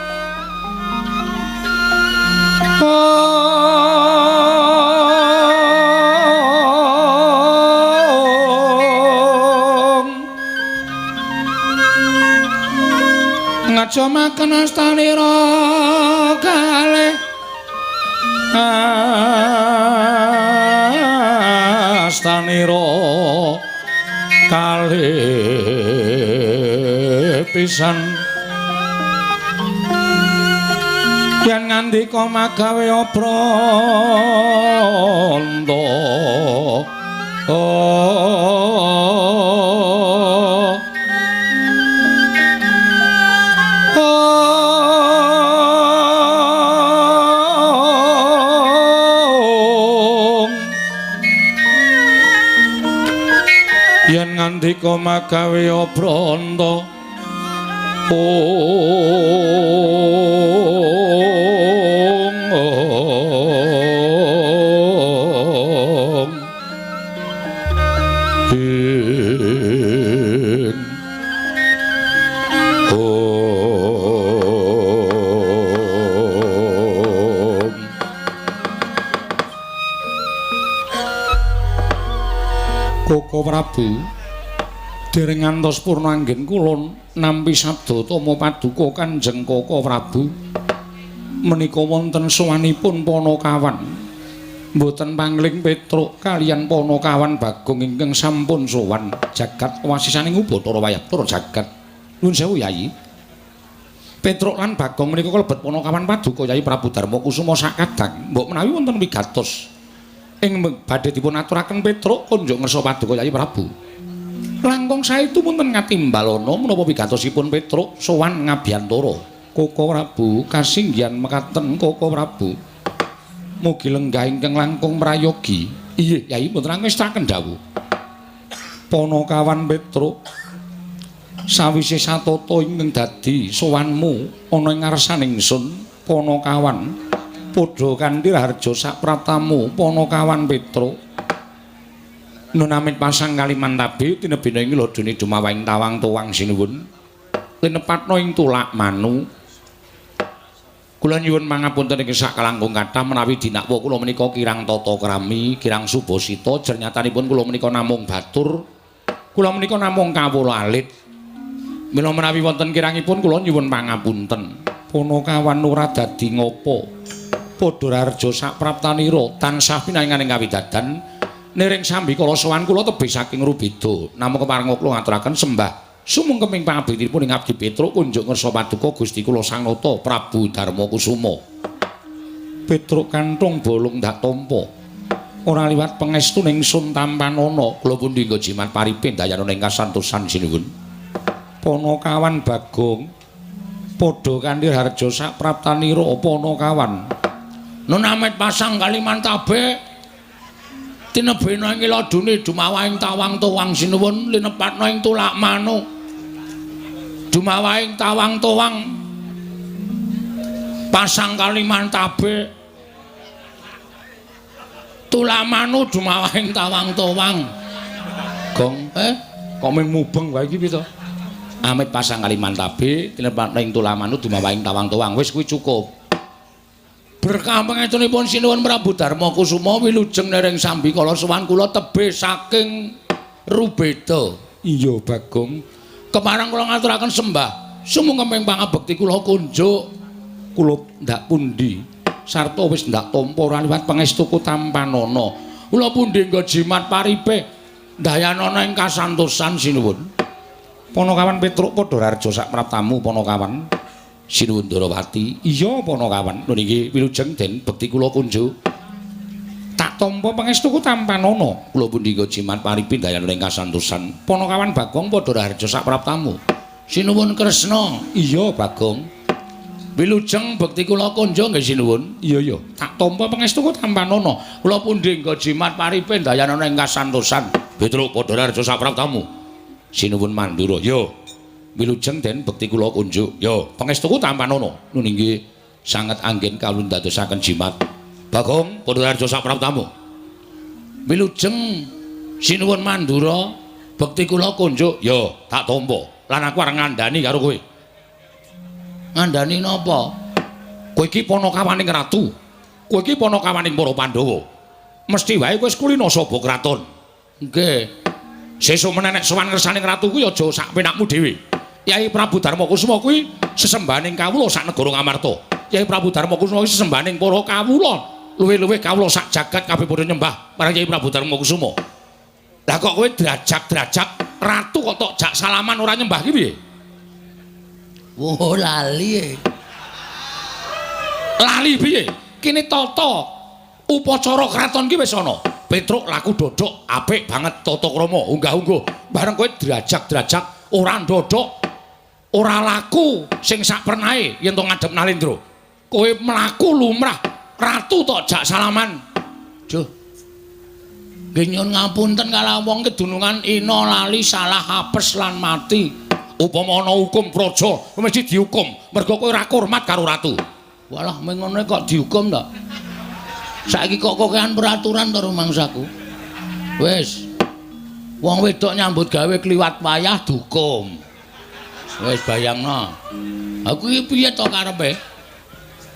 Ngajomaken astanira kalih astanira kalih pisan yen ngandika magawe obranta. Yen ngandika magawe obranta. Koko Prabu, dereng ngantos purna anggen kula nampi sabda tama paduka Kanjeng Koko Prabu. Menika wonten sowanipun Panakawan. Mboten pangling Petruk kaliyan Panakawan Bagong ingkang sampun sowan jagat wasisaning Ubathara wayah tur jagat. Nuwun sewu Yayi. Petruk lan Bagong menika kalebet Panakawan paduka Yayi Prabu Darma Kusuma sakadang. Mbok menawi wonten wigatos ing badhe dipun aturaken Petruk kunjuk ngersa paduka Yayi Prabu. Langkung saestu wonten ngatimbalana menapa wigatosipun Petruk sowan ngabiyantara. Koko Prabu kasinggihan mekaten Koko Prabu. Mugi lenggah ingkang langkung prayogi. Inggih Yayi mboten angestaken dawuh. Panakawan Petruk sawise satata ingkang dadi sowanmu ana ing ngarsaning ingsun Panakawan padha kanthi raharja sapraptamu Panakawan Petruk. Nun amit pasang kalimantabe tinebina ing lodone dumawahing tawang tuwang sinuwun linepatna ing tulak manu. Kula nyuwun pangapunten ing sakalangkung kathah menawi dinakwa kula menika kirang tata krami, kirang subasita, jernyatanipun kula menika namung batur, kula menika namung kawula alit. Mila menawi wonten kirangipun kula nyuwun pangapunten. Panakawan ora dadi ngapa? Padha raharja sapraptanira tansah pinaringan ing kawidadan niring sambikala sowan kula tebih saking Rubeda. Namung kepareng kula ngaturaken sembah sumungkeming pangabektinipun ing abdi Petruk kunjuk ngersa paduka Gusti kula Sang Nata Prabu Darma Kusuma. Petruk kanthong bolong ndak tampa. Ora liwat pangestu ning sun tampanana. Kula pundi nggo jimat paripe ndayana ing kasantosan sinuwun. Panakawan Bagong padha kanthi harja sapraptanira Panakawan. Nun amit pasang kalimantabe tinebena ing ladune dumawahing tawang tuwang sinuwun linepatna ing tulak manu. Dumawahing tawang tuwang pasang kalimantabe tulak manu dumawahing tawang tuwang. Gong, kok mung mubeng wae iki piye to? Amit pasang kalimantabe tinepatna ing tulak manu dumawahing tawang tuwang. Wis kuwi cukup. Berkah pangestunipun sinuwun Prabu Darma Kusuma wilujeng nering sambikala sowan kula tebih saking Rubeda. Iya Bagong. Kepareng kula ngaturaken sembah sumungkeming pangabekti kula kunjuk. Kula ndak pundi sarta wis ndak tampa ora liwat pangestuku tampanana. Kula pundi nggo jimat paripe ndayanana ing kasantosan sinuwun. Panakawan Petruk padha raharja sapraptamu Panakawan. Sinuwun Ndarawati. Iya Panakawan. Lho niki wilujeng den bekti kula kunjuk. Tak tampa pangestuku tampanana. Kula pundi nggo jimat paripe ndayana ing kasantosan. Panakawan Bagong padha raharja sapraptamu. Sinuwun Kresna. Iya Bagong. Wilujeng bekti kula kunjuk nggih sinuwun. Iya iya. Tak tampa pangestuku tampanana. Kula pundi nggo jimat paripe ndayana ing kasantosan. Petruk padha raharja sapraptamu. Sinuwun Mandura. Yo. Wilujeng den bekti kula kunjuk. Yo, pangestuku tampanana. Nun inggih sanget anggen kawula ndadosaken jimat. Bagong padha raharja sapraptamu. Wilujeng sinuwun Mandura bekti kula kunjuk. Yo, tak tampa. Lan aku arep ngandani karo kowe. Ngandani napa? Kowe iki panakawaning ratu. Kowe iki panakawaning para Pandhawa. Mesti wae kowe wis kulina saba kraton. Nggih. Sesuk meneh nek sowan ngersaning ratu kuwi aja sak penakmu dhewe. Yai Prabu Darma Kusuma kuwi sesembahaning kawula sak negara Ngamarta. Yai Prabu Darma Kusuma kuwi sesembahaning para kawula. Luwih-luwih kawula sak jagat kabeh padha nyembah marang Yai Prabu Darma Kusuma. Lah kok kowe drajak-drajak ratu kok tok jak salaman ora nyembah ki piye? Wo lali e. Lali piye? Kene tata upacara kraton ki wis ana. Petruk laku dodok apik banget tata krama unggah-ungguh. Bareng kowe drajak-drajak ora ndodok, ora laku sing sak pernahe yen to ngadhep Nalendra. Kowe mlaku lumrah ratu tok jak salaman. Duh. Nggih nyuwun ngapunten kala wong kedunungan ina lali salah apes lan mati. Upama ana hukum praja mesti dihukum mergo kowe ora hormat karo ratu. Walah mengono kok dihukum ta? Saiki kok kokean peraturan to rumangsaku. Wis. Wong wedok nyambut gawe kliwat wayah dihukum. Wis bayangno. Aku iki piye to karepe?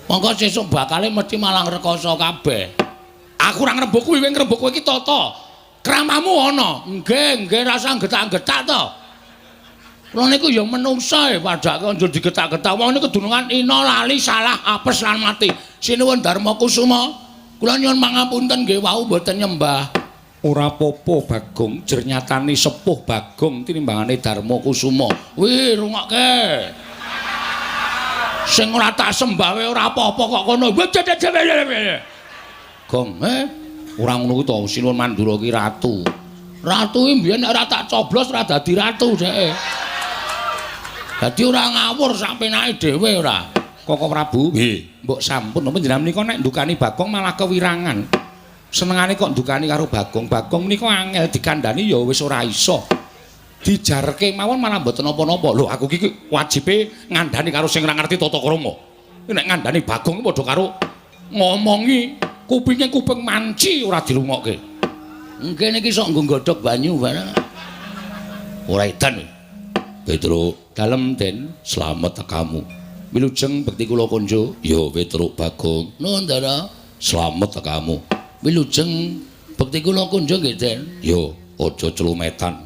Monggo sesuk bakale mesti malang rekoso kabeh. Aku ora ngrembug kuwi, kowe ngrembug kowe iki tata kramamu ana. Nggih, nggih rasa getak-getak to. Kula niku ya menungsa e padake njur digetak-getak. Wong niku kedunungan ina lali salah apes lan mati. Sinuwun Darma Kusuma, kula nyuwun pangapunten nggih wau mboten nyembah. Ora apa-apa Bagong, jer nyatane sepuh Bagong tinimbangane Darma Kusuma. Wih, rungokke. Sing ora tak sembah wae ora apa-apa kok kono. Gong, ora ngono kuwi to, Sinuwun Mandura ki ratu. Ratu iki mbiyen nek ora tak coblos ora dadi ratu dheke. Dadi ora ngawur sak penake dhewe ora. Koko Prabu, nggih, mbok sampun panjenengan menika nek ndukani Bagong malah kewirangan. Senengane kok ndukani karo Bagong. Bagong menika angel dikandani ya wis ora iso. Dijarke mawon malah mboten napa-napa. Lho aku iki wajibe ngandani karo sing ora ngerti tata krama. Nek ngandani Bagong padha karo ngomongi kupinge kuping manci ora dirungokke. Nggih niki sok nggo nggodhog banyu barang. Ora edan. Petruk, dalem Den, slamet tekamu. Wilujeng bekti kula konjo. Ya Petruk Bagong. Nuwun Ndara. Slamet tekamu. Wilujeng bekti kula konjo nggih Den. Ya, aja celumetan.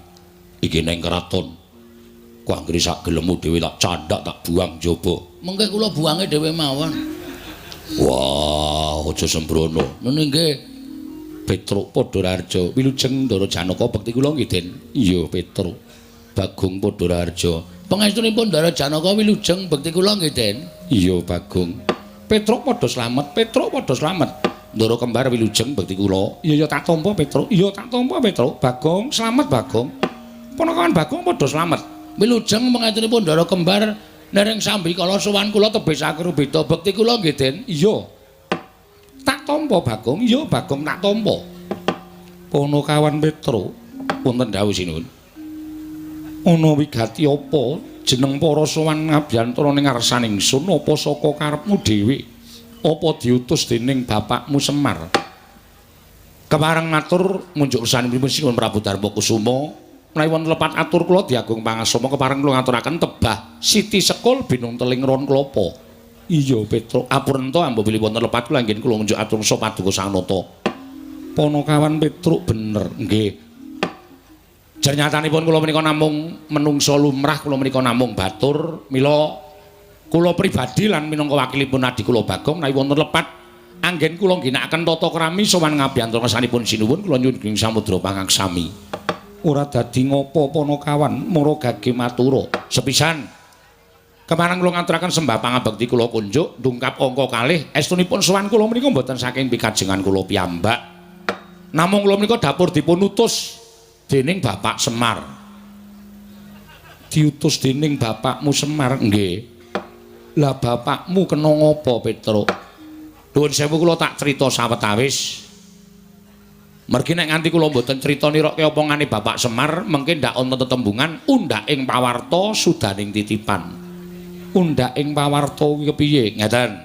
Iki ning kraton. Ku anggere sak gelemmu dhewe tak candhak tak buang njaba. Mengke kula buange dhewe mawon. Wah, aja sembrono. Nun nggih. Petruk Padha Raharja. Wilujeng Ndara Janaka bekti kula nggih Den. Iya Petruk. Bagong Padha Raharja. Pangestunipun Ndara Janaka wilujeng bekti kula nggih Den. Iya Bagong. Petruk padha slamet, Petruk padha slamet. Ndara kembar wilujeng bekti kula. Iya ya tak tampa Petruk. Iya tak tampa Petruk. Bagong slamet Bagong. Ponakawan Bagong padha slamet. Wilujeng pangestunipun Ndara kembar nering sambikala sowan kula tebih sakrubeda bekti kula nggih Den. Iya. Tak tampa Bagong. Iya Bagong tak tampa. Ponakawan Petruk wonten dawuh sinuwun. Ana wigati apa jeneng para sowan ngabiyantara ning ngarsaning ingsun apa saka karepmu dhewe apa diutus dening bapakmu Semar? Kepareng matur munjuk kersanipun Sinuwun Prabu Darma Kusuma menawi wonten lepat atur kula diagung pangasoma kepareng kula ngaturaken tebah Siti Sekul binung teling ron klapa. Iya Petruk, apurenta ambo bilih wonten lepat kula anggen kula ngunjuk atur sa paduka Sang Nata. Panakawan Petruk bener nggih. Jernyatanipun kula menika namung menungsa lumrah, kula menika namung batur, mila kula pribadi lan minangka wakilipun adi kula Bagong menawi wonten lepat anggen kula ngginakaken tata krami sowan ngabiyantara ngersanipun sinuwun kula nyuwun ing samudra pangaksami. Ora dadi ngopo panakawan mara gage matura. Sepisan kemarang kula ngaturaken sembah pangabekti kula kunjuk ndungkap angka kalih estunipun sowan kula menika mboten saking pikajengan kula piyambak. Namung kula menika dapur dipun utus dening Bapak Semar. Diutus dening bapakmu Semar nggih. Lah bapakmu kena ngopo Petruk? Nuwun sewu kula tak crita sawetawis. Mergi nek nganti kula mboten crita nirokke opongane Bapak Semar, mengke ndak ana tetembungan undhak ing pawarta sudaning titipan. Undhak ing pawarta kuwi kepiye? Ngeten.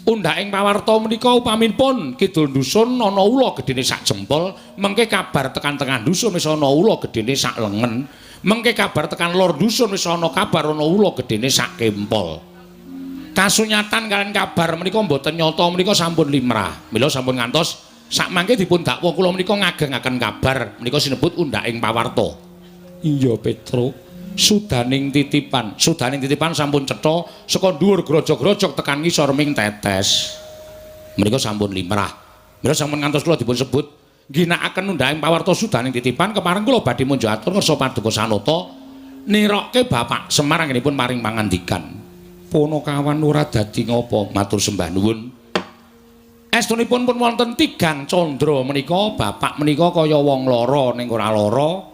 Undhaking pawarta menika upaminipun kidul dusun ana ula gedene sak jempol, mengke kabar tekan tengah dusun wis ana ula gedene sak lengen, mengke kabar tekan lor dusun wis ana kabar ana ula gedene sak kempol. Kasunyatan kalian kabar menika mboten nyata menika sampun limrah. Mila sampun ngantos sakmangke dipun dakwa kula menika ngagengaken kabar menika sinebut undhaking pawarta. Iya, Petro. Sudaning titipan, sudaning titipan sampun cetha saka dhuwur grojog-grojog tekan ngisor ming tetes. Menika sampun limrah. Mila sampun ngantos kula dipun sebut ginakaken undhaking pawarta sudaning titipan kepareng kula badhe munjuk atur ngersa paduka sanata nirokke Bapak Semar anggenipun paring pangandikan. Ponokawan ora dadi ngapa, matur sembah nuwun. Estunipun pun wonten tigang candra menika bapak menika kaya wong lara ning ora lara.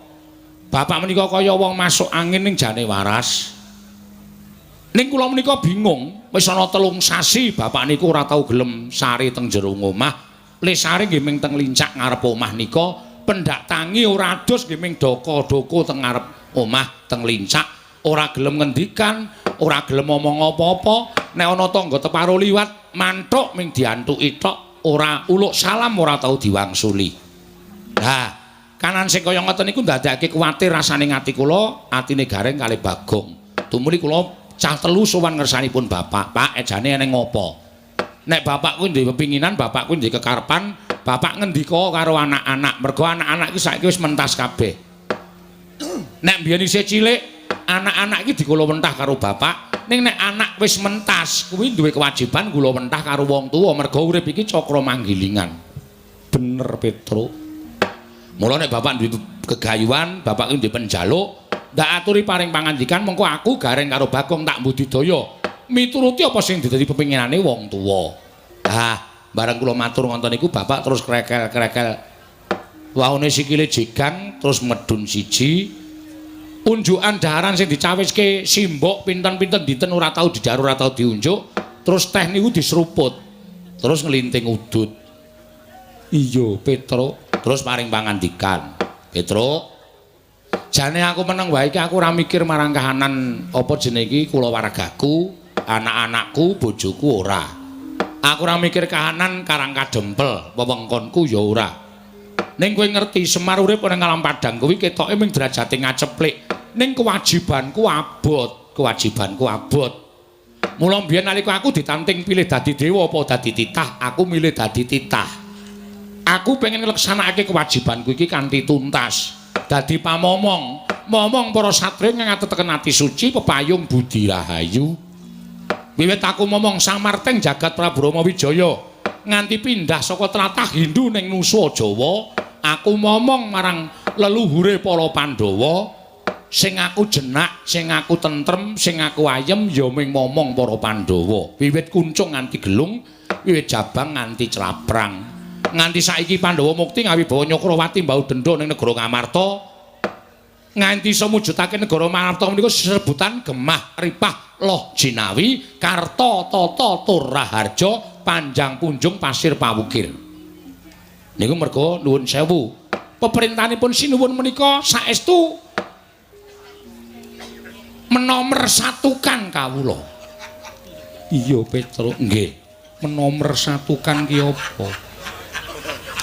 Bapak menika kaya wong masuk angin ning jane waras. Ning kula menika bingung, wis ana 3 sasi bapak niku ora tau gelem sare teng jero omah. Le sare nggih ming teng lincak ngarep omah nika, pendak tangi ora adus nggih ming doko-doko teng ngarep omah teng lincak, ora gelem ngendikan, ora gelem ngomong apa-apa. Nek ana tangga teparo liwat, manthuk ming diantuki tok, ora uluk salam ora tau diwangsuli. Lah, kanan sing kaya ngoten niku ndadekake kuwatir rasane ati kula, atine Gareng kalih Bagong. Tumuli kula cah telu sowan ngersanipun bapak. Pak, ejane eneng ngopo? Nek bapak kuwi duwe pepinginan, bapak kuwi duwe kekarepan, bapak ngendika karo anak-anak. Mergo anak-anak iki saiki wis mentas kabeh. Nek mbiyen isih cilik, anak-anak iki dikula wentah karo bapak. Ning nek anak wis mentas, kuwi duwe kewajiban kula wentah karo wong tuwa mergo urip iki cakra manggilingan. Bener, Petro. Mula nek bapak duwe gegayuhan, bapak kuwi duwe penjaluk, ndak aturi paring pangandikan mengko aku Gareng karo Bagong tak budidaya. Mituruti apa sing dadi pepinginane wong tuwa. Ah, bareng kula matur ngoten niku bapak terus krekel-krekel. Waune sikile jegang terus medun siji. Unjukan daharan sing dicawiske simbok pinten-pinten dinten ora tau didhahar ora tau diunjuk, terus teh niku diseruput. Terus nglinting udut. Iya, Petro. Terus paring pangandikan. Petro, jane aku meneng wae iki aku ora mikir marang kahanan apa jenenge iki kulawargaku, anak-anakku, bojoku ora. Aku ora mikir kahanan Karang Kadempel, wewengkonku ya ora. Ning kowe ngerti Semar urip ning alam padang kuwi ketoke ming derajate ngaceplik. Ning kewajibanku abot, kewajibanku abot. Mula mbiyen nalika aku ditanting pilih dadi dewa apa dadi titah, aku milih dadi titah. Aku pengen ngleksanakake kewajibanku iki kanthi tuntas. Dadi pamomong, momong para satriya ngateteken ati suci pepayung budi rahayu. Wiwit aku momong samarteng jagat Prabu Rama Wijaya nganti pindah saka tlatah Hindu ning Nusa Jawa, aku momong marang leluhure para Pandhawa sing aku jenak, sing aku tentrem, sing aku ayem ya ming momong para Pandhawa. Wiwit kuncung nganti gelung, wiwit jabang nganti claprang. Nganti saiki Pandhawa mukti ngawibawa Nyakrawati mbau dendha ning negara Ngamarta. Nganti iso mujudake negara Ngamarta menika sesebutan Gemah Ripah Loh Jinawi Karta Tata Tur Raharja Panjang Punjung Pasir Pawukir. Niku merga nuwun sewu. Peperintahanipun sinuwun menika saestu menomersatukan kawula. Iya, Petro. Nggih. Menomersatukan ki apa?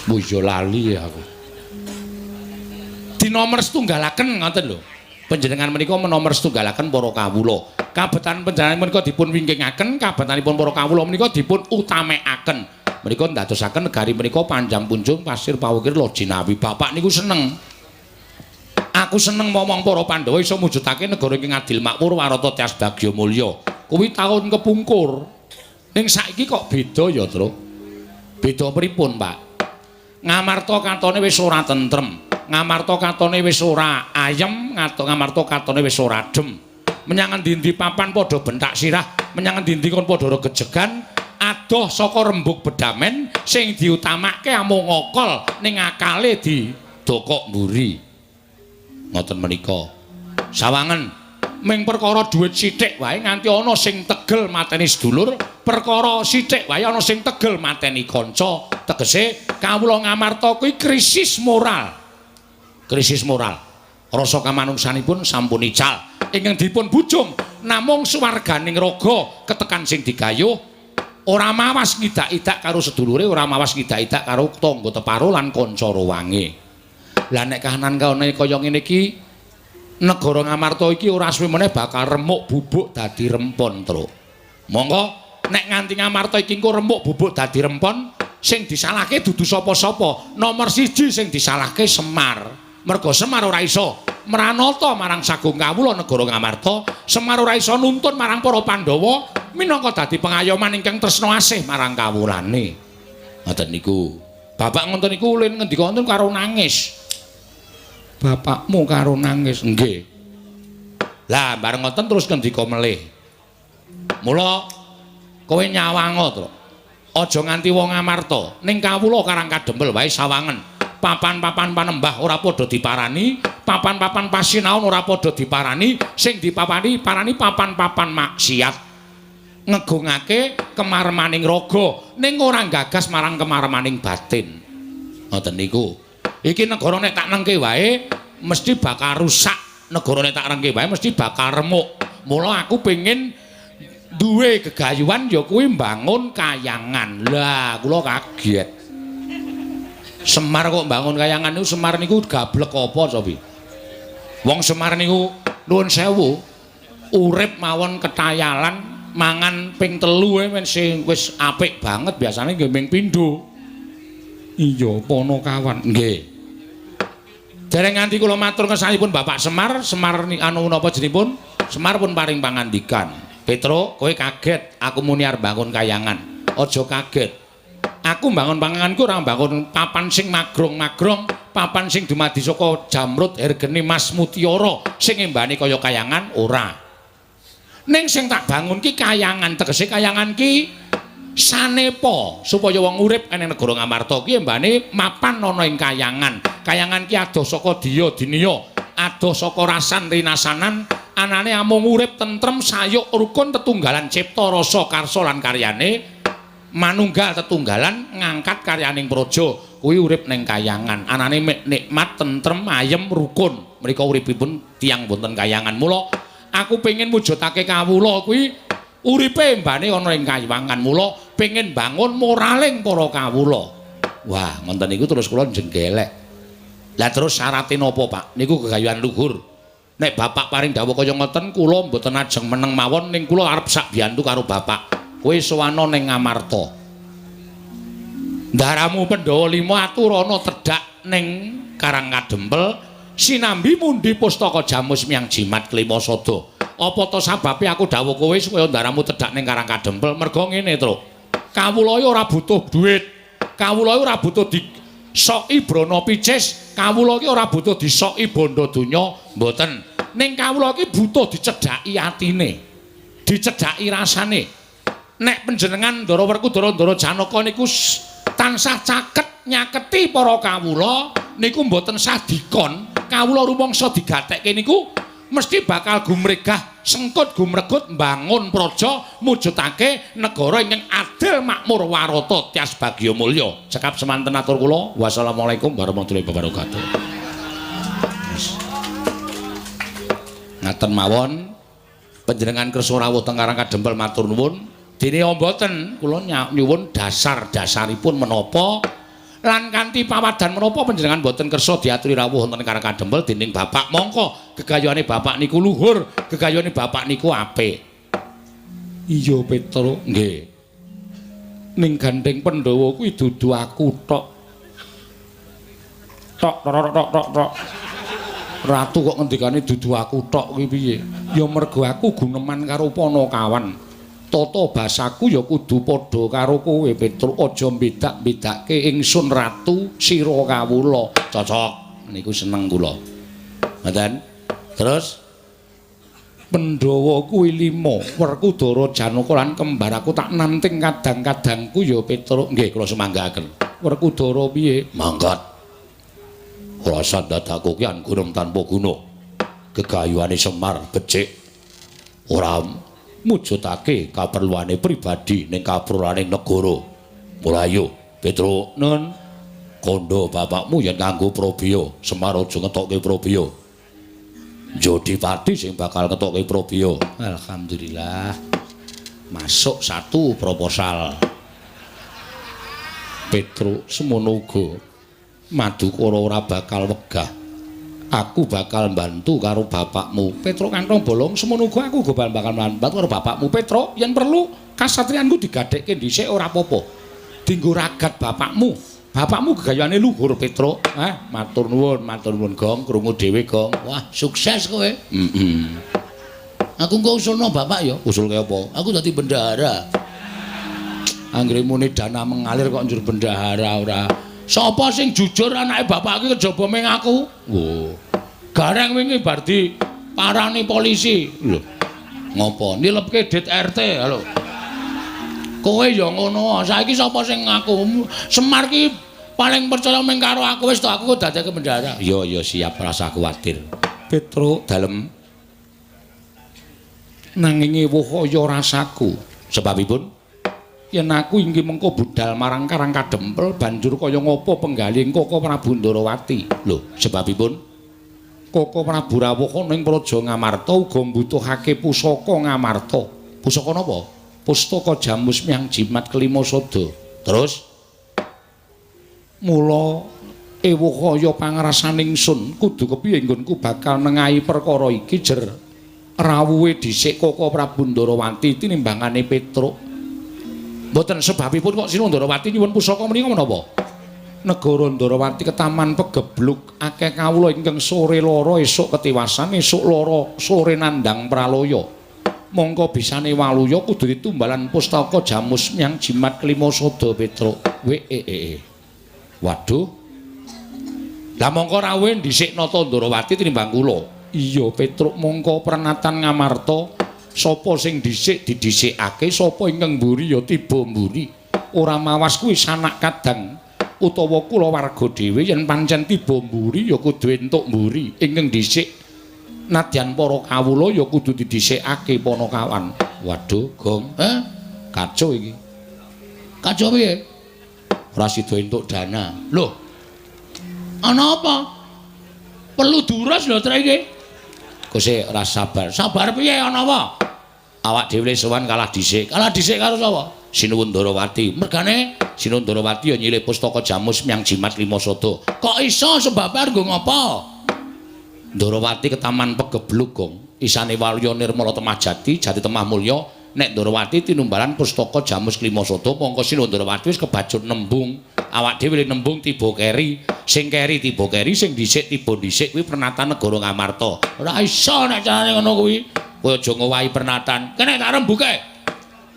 Oh iya lali aku. Dinomor setunggalaken ngoten lho. Panjenengan menika menomor setunggalaken para kawula. Kabetan panjenengan menika dipun wingkingaken, kabetanipun para kawula menika dipun utamekaken. Menika ndadosaken negari menika panjang punjung pasir pawukir Loh Jinawi. Bapak niku seneng. Aku seneng momong para Pandhawa iso mujudake negara iki ngadil makmur warata tias bagya mulya. Kuwi taun kepungkur. Ning saiki kok beda ya, Tru? Beda pripun, Pak? Ngamarta katone wis ora tentrem. Ngamarta katone wis ora ayem, ngamarta katone wis ora adem. Menyang endi-endi papan padha bentak sirah, menyang endi-endi kon padha regejegan, adoh saka rembug bedamen sing diutamake amung ngokol ning akale didokok mburi. Ngoten menika. Sawangen ming perkara dhuwit sithik wae nganti ana sing tegel mateni sedulur, perkara sithik wae ana sing tegel mateni kanca. Tegese kawula Ngamarta kuwi krisis moral. Krisis moral. Rasa kamanungsanipun sampun ical. Ingkang dipun bujung namung swarganing raga ketekan sing digayuh. Ora mawas ngidak-idak karo sedulure, ora mawas ngidak-idak karo tangga teparo lan kanca ruwange. Lah nek kahanan kaone kaya ngene iki, negara Ngamarta iki ora suwe meneh bakal remuk bubuk dadi rempon, Truk. Monggo nek nganti Ngamarta iki engko remuk bubuk dadi rempon, sing disalahke dudu sapa-sapa. Nomor siji sing disalahke Semar. Merga Semar ora iso mranata marang sagung kawula negara Ngamarta, Semar ora iso nuntun marang para Pandhawa minangka dadi pengayoman ingkang tresna asih marang kawulane. Ngoten niku. Bapak ngoten niku ulin ngendika wonten karo nangis. Bapakmu karo nangis? Nggih. Lah bareng ngoten terus ngendika melih. Mula kowe nyawango, Truk. Aja nganti wong Ngamarta ning kawula Karang Kadempel wae sawangen. Papan-papan panembah ora padha diparani, papan-papan pasinaon ora padha diparani, sing dipapani parani papan-papan maksiat. Ngegungake kemaremaning raga ning ora gagas marang kemaremaning batin. Ngoten niku. Iki negara nek tak nengke wae mesti bakal rusak. Negara nek tak rengke wae mesti bakal remuk. Mula aku pengin duwe gegayuhan ya kuwi mbangun kayangan. Lah kula kaget. Semar kok mbangun kayangan niku, Semar niku gablek apa cobi? Wong Semar niku nuwun sewu urip mawon ketayalan, mangan ping 3 wis wis apik banget, biasane nggih ming pindho. Iya, Panakawan. Nggih. Dereng nganti kula matur kesanipun Bapak Semar, Semar anu napa jenipun? Semar pun paring pangandikan. Petro, kowe kaget aku muni arep bangun kayangan. Aja kaget. Aku mbangun panganganku ora mbangun papan sing magrong-magrong, papan sing dumadi saka jamrut, hergeni, mas, mutiara sing embane kaya kayangan ora. Ning sing tak bangun ki kayangan, tegese kayangan ki sanepa supaya wong urip ing negara Ngamarta ki embane mapan ana ing kayangan. Kayangan ki adoh saka diya diniya, adoh saka rasan rinasanan, anane amung urip tentrem, sayuk, rukun, tetunggalan cipta rasa karsa lan karyane, manunggal tetunggalan ngangkat karyaning praja. Kuwi urip ning kayangan, anane nikmat, tentrem, ayem, rukun. Mriko uripipun tiyang wonten kayangan. Mula aku pengin mujudake kawula kuwi uripe embane ana ing kayangan. Mula pengin bangun moraling para kawula. Wah, ngoten niku terus kula jenggelek. Lah terus syarate napa, Pak? Niku gegayuhan luhur. Nek bapak paring dawuh kaya ngoten, kula mboten ajeng meneng mawon, ning kula arep sak biyantu karo bapak. Kowe sowana ning Ngamarta. Ndaramu Pandhawa 5 aturana tedhak ning Karang Kadempel sinambi mundi pustaka jamus miyang jimat klima sada. Apa to sababe aku dawuh kowe supaya ndaramu tedhak ning Karang Kadempel? Merga ngene, Truk. Kawula ora butuh duit. Kawula ora butuh disoki brana picis. Kawula iki ora butuh disoki bondo donya, mboten. Ning kawula iki butuh dicedhaki atine. Dicedhaki rasane. Nek panjenengan Ndara Werkudara Ndara Janaka niku tansah caket nyaketi para kawula niku mboten sah dikon, kawula rumangsa digatekke niku mesti bakal gumregah sengkut gumregut mbangun praja mujudake negara ingkang adil makmur warata tias bagya mulya. Cekap semanten atur kula. Wassalamualaikum warahmatullahi wabarakatuh. Ngaten mawon panjenengan kersa rawuh teng Karang Kadempel matur nuwun. Dene mboten kula nyuwun dasar-dasaripun menapa lan kanthi pawadan menapa panjenengan mboten kersa diaturi rawuh wonten Karang Kadempel dening bapak. Mongko gegayuhane bapak niku luhur, gegayuhane bapak niku apik. Iya, Petro. Nggih. Ning gandeng Pandhawa kuwi dudu aku tok. Tok tok tok tok tok. Ratu kok ngendikane dudu aku tok kuwi piye? Ya mergo aku guneman karo Panakawan. Tata basaku ya kudu padha karo kowe, Petruk. Aja mbedak-bedake ingsun ratu sira kawula. Cocok. Niku seneng kula. Ngoten. Terus Pandhawa kuwi 5, Werkudara, Janaka lan kembar aku tak nanting kadang-kadangku ya, Petruk. Nggih, kula sumanggaaken. Werkudara piye? Mangkat. Rasa dadaku ki anggunem tanpa guna. Gegayuhane Semar becik. Ora mujudake kaperluane pribadi ning kaperluane negara. Mula ayo, Petruk, nun kandha bapakmu yen nganggo probya, Semar aja ngetokke probya. Jodipati sing bakal ngetokke probya. Alhamdulillah. Masuk satu proposal. Petruk semono uga Madukara ora bakal wegah. Aku bakal mbantu karo bapakmu. Petruk kantong bolong semono uga aku uga bakal mbantu karo bapakmu. Petruk, yen perlu kasatriyanku digadhekke dhisik ora apa-apa. Dinggo ragat bapakmu. Bapakmu gegayane luhur, Petruk. Ah, matur nuwun Gong, krungu dhewe Gong. Wah, sukses kowe. Heeh. Aku engko usulno bapak ya. Usul kaya apa? Aku dadi bendahara. Anggere muni dana mengalir kok njur bendahara ora. Sapa sing jujur anake bapak iki kejaba ming aku? Wo. Gareng wingi bar diparani polisi. Lho. Ngopo? Nilepke dit RT. Lho. Kowe ya ngono. Saiki sapa sing ngaku? Semar ki paling percaya ming karo aku, wis to aku dadeke bendahara. Iya, iya siap, rasa kuwatir. Petruk dalem nanging ewuh kaya rasaku. Sebabipun yen aku inggih mengko budal marang Karang Kadempel banjur kaya ngapa penggalih Koko Prabu Ndarawati. Lho, sebabipun Koko Prabu rawuh ana ing Praja Ngamarta uga mbutuhake pusaka Ngamarta. Pusaka napa? Pustaka Jamus Miang Jimat Kelima Sada. Terus mula ewuh kaya pangrasaning sun kudu kepiye nggonku bakal nengahi perkara iki jer rawuhe dhisik Koko Prabu Ndarawati tinimbangane Petruk. Mboten sebabipun kok Sinuwun Ndarawati nyuwun pusaka menika menapa? Negara Ndarawati ketaman pegebluk akeh kawula ingkang sore lara esuk ketiwasan esuk lara sore nandhang pralaya. Mongko bisane waluya kudu ditumbalan pustaka Jamus Miang Jimat Kelima Sada Petruk. Wee. Waduh. Lah mongko rawuhe dhisik Nata Ndarawati tinimbang kula. Iya Petruk, mongko prenatan Ngamarta sapa sing dhisik didhisikake, sapa ingkang mburi ya tiba mburi. Ora mawas kuwi sanak kadang utawa kulawarga dhewe, yen pancen tiba mburi ya kudu entuk mburi. Ingkang dhisik nadyan para kawula ya kudu didhisikake panakawan. Waduh, Gong. Kacau iki. Kacau piye? Ora sida entuk dana. Lho. Ana apa? Perlu durus lho trek iki. Kose ora sabar. Sabar piye ana apa? Awak dhewe sowan kalah dhisik. Kalah dhisik karo sapa? Sinuwun Ndarawati. Mergane Sinuwun Ndarawati ya nyilih pustaka Jamus Miang Jimat Lima Sada. Kok iso sebabe arep nggo ngapa? Ndarawati ketaman pegebluk, Gong. Isane Waluya Nirmala Temah Jati, Jati Temah Mulya. Nek Ndarawati tinumbalan pustaka Jamus Lima Sada, mongko Sinuwun Ndarawati wis kebacut nembung. Awak dhewe nembung tiba keri, sing keri tiba keri, sing dhisik tiba dhisik kuwi pernatan negara Ngamarta. Ora iso nek carane ngono kuwi. Kowe aja ngowahi pernatan. Kene tak rembuke.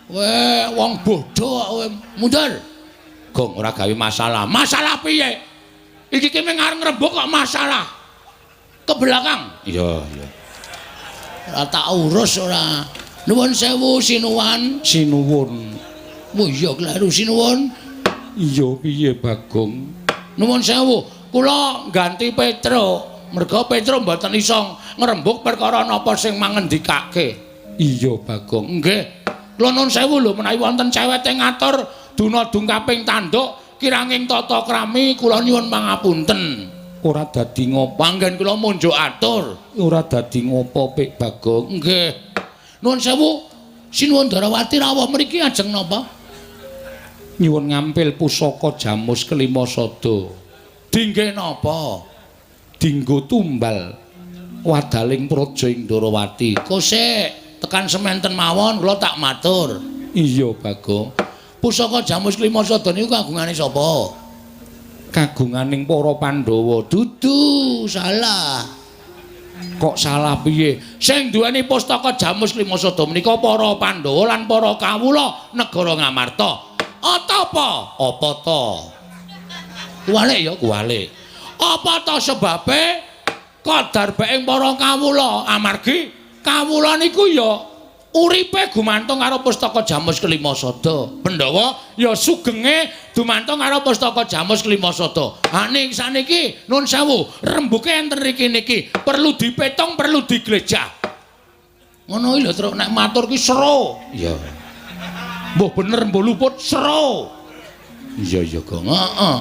Kowe wong bodho kok kowe mundur. Gong ora gawe masalah. Masalah piye? Iki ki mung arep ngrembug kok masalah. Ke belakang. Iya, iya. Ora tak urus ora. Nuwun sewu sinuwan. Sinuwun. Oh iya kleru sinuwun. Iya piye Bagong? Nuwun sewu, kula ganti Petruk. Merga Petruk mboten iso ngrembug perkara napa sing mangendikake. Iya Bagong. Nggih. Kula nuwun sewu lho menawi wonten cewete ngatur duna dungkaping tanduk kiranging tata krami kula nyuwun pangapunten. Ora dadi ngopo Panggen kula munjuk atur. Ora dadi ngopo Pik Bagong. Nggih. Nuwun sewu, Sinuwun Ndarawati rawuh mriki ajeng napa? Nyuwun ngampil pusaka Jamus Kelima Sada. Dingge napa? Dinggo tumbal wadaling praja ing Ndarawati. Kosek tekan sementen mawon kula tak matur. Iya Bagong. Pusaka Jamus Kelima Sada niku kagungane sapa? Kagunganing para Pandhawa. Dudu, salah. Kok salah piye? Sing duweni pustaka Jamus Kelima Sada menika para Pandhawa lan para kawula negara Ngamarta. Apa? Apa ta? Kuwalik ya, kuwalik. Apa ta sebabe kadarbeking para kawula? Amargi kawula niku ya uripe gumantung karo pustaka Jamus Kelima Sada. Pandhawa ya sugenge dumantung karo pustaka Jamus Kelima Sada. Ha ning saniki nun sewu, rembuke enten riki niki perlu dipetung, perlu diglejah. Ngono iki lho Truk, nek matur ki sero. Iya. Mbuh bener mbuh luput sero. Iya iya Gong. Heeh.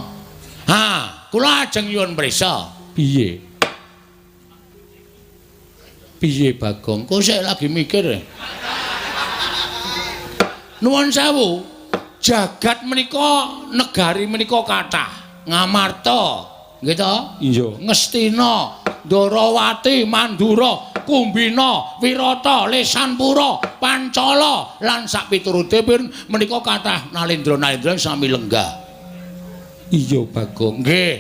Ha, kula ajeng nyuwun prisa. Piye? Piye Bagong? Kok sik lagi mikir. Nuwun sewu. Jagat menika negari menika kathah. Ngamarta, nggih to? Iya. Ngastina, Ndarawati, Mandura, Kumbina, Wirata, Lesanpura, Pancala lan sakpiturute menika kathah nalendra-nalendra sami lenggah. Iya, Bagong. Nggih.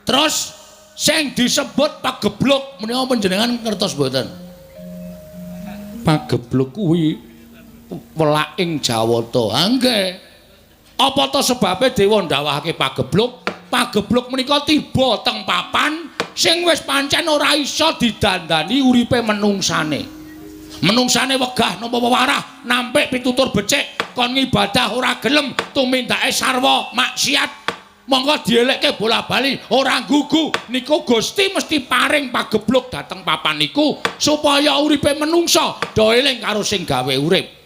Terus sing disebut pagebluk menika panjenengan ngertos mboten? Pagebluk kuwi welaking Jawata. Ha nggih. Apa ta sebabe dewa ndhawahake pagebluk? Pagebluk menika tiba teng papan sing wis pancen ora iso didandani uripe menungsane. Menungsane wegah napa wewarah, nampik pitutur becik, kon ngibadah ora gelem, tumindake sarwa maksiat. Monggo dielekke bola-bali ora gugu niku Gusti mesti paring pagebluk dhateng papan niku supaya uripe menungsa do eling karo sing gawe urip.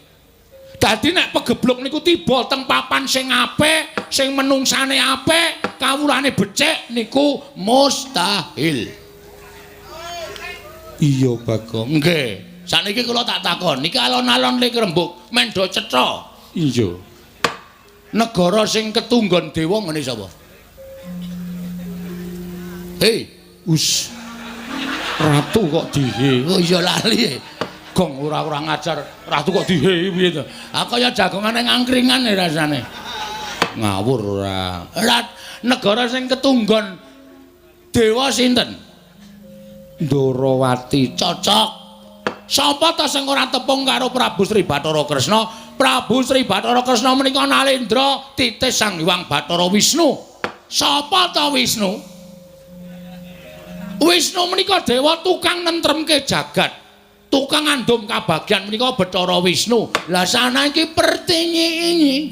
Dadi nek pegebluk niku tiba teng papan sing apik, sing menungsane apik, kawulane becik niku mustahil. Iya, Bagong. Nggih. Sakniki kula tak takon, niki alon-alon lik rembug mendo cetha. Iya. Negara sing ketunggon dewa ngene sapa? Hei, us. Ratu kok dihe. Oh iya lali. Gong ora-ora ngajar, ratu kok dihe piye to? Ah kaya jagongane ngangkringan rasane. Ngawur ora. Rat negara sing ketunggon dewa sinten? Ndarawati. Cocok. Sapa ta sing ora tepung karo Prabu Sri Bathara Kresna? Prabu Sri Bathara Kresna menika nalendra titis Sang Hyang Bathara Wisnu. Sapa ta Wisnu? Wisnu menika dewa tukang nentremke jagat. Tukang ngandum kabagyan menika Bathara Wisnu. Lah sana iki pertanyaane.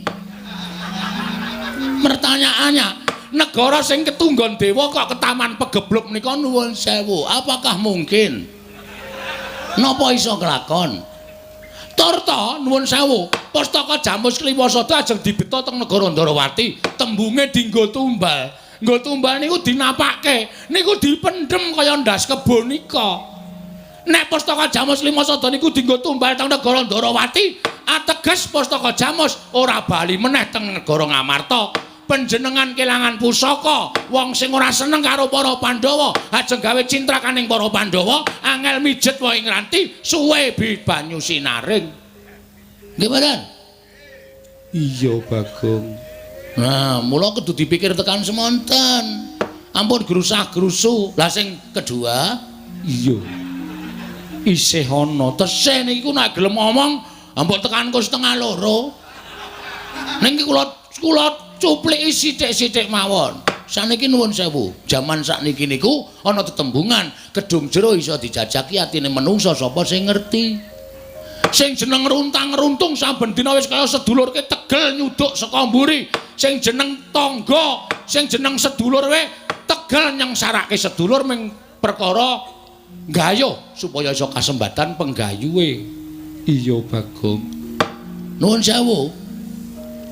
Pertanyaannya, negara sing ketunggon dewa kok ketaman pegebluk menika nuwun sewu. Apakah mungkin? Napa iso kelakon? Turta nuwun sewu, pustaka Jamus Kliwasada ajeng dibeta teng negara Ndarawati, tembunge dinggo tumbal. Nggo tumbal niku dinapake, niku dipendhem kaya ndas kebo nika. Nek pustaka Jamus Kliwasada niku dinggo tumbal teng negara Ndarawati, ateges pustaka Jamus ora bali meneh teng negara Ngamarta. Panjenengan kelangan pusaka, wong sing ora seneng karo para Pandhawa, ajeng gawe cintrakaning para Pandhawa, angel mijet wae ngranti, suwe bi banyu sinaring. Nggih mboten? Iya, Bagong. Nah, mula kudu dipikir tekan semonten. Ampun grusah-grusu. Lah sing kedua, iya. Isih ana tesih niku nek gelem ngomong, ampun tekan ku 1:30. Ning kula cupliki sithik-sithik mawon. Saniki nuwun sewu, jaman sakniki niku ana tetembungan, kedung jero iso dijajaki atine menungsa sapa sing ngerti. Sing jeneng runtang-runtung saben dina wis kaya sedulurke tegel nyuduk saka mburi. Sing jeneng tangga, sing jeneng sedulur we tegel nyengsarake sedulur ming perkara nggayuh supaya iso kasembatan penggayuhe. Iya, Bagong. Nuwun sewu.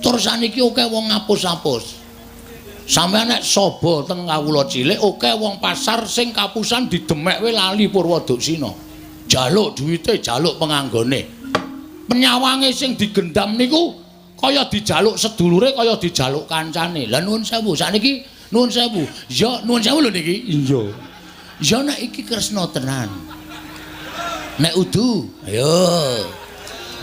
Tur saniki akeh wong ngapus-apus. Sampeyan nek saba teng kawula cilik akeh wong pasar sing kapusan didemek we lali Purwoduksina. Jaluk duwite, jaluk penganggone. Penyawange sing digendam niku kaya dijaluk sedulure, kaya dijaluk kancane. Lah nuwun sewu, sakniki nuwun sewu. Ya nuwun sewu lho niki. Iya. Ya nek iki Kresna tenan. Nek udu, ayo.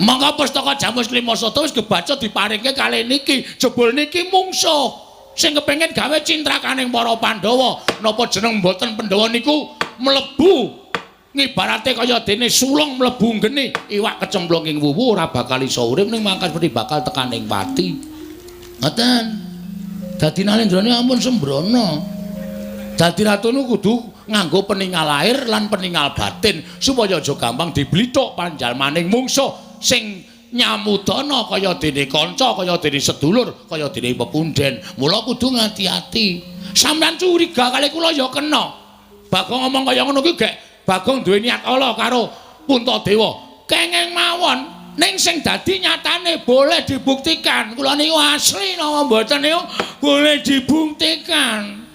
Monggo pustaka Jamus Klimasada wis kebaca diparingke kalih niki. Jebul niki mungsuh sing kepengin gawe cintrakaning para Pandhawa. Napa jeneng mboten Pandhawa niku mlebu ngibarate kaya dene sulung mlebu geni, iwak kecemplung ing wuwu ora bakal iso urip ning mangkas mesti bakal tekaning pati. Ngoten. Dadi Nalendrane ampun sembrono. Dadi ratu niku kudu nganggo peningal lahir lan peningal batin supaya aja gampang diblithuk panjalmaning mungsuh sing nyamudana kaya dene kanca, kaya dene sedulur, kaya dene pepunden. Mula kudu ngati-ati. Sampeyan curiga kali kula ya kena. Bagong ngomong kaya ngono kuwi gek Bagong duwe niat ala karo Puntadewa. Kenging mawon ning sing dadi nyatane boleh dibuktikan. Kula niku asli napa mboten niku boleh dibuktikan.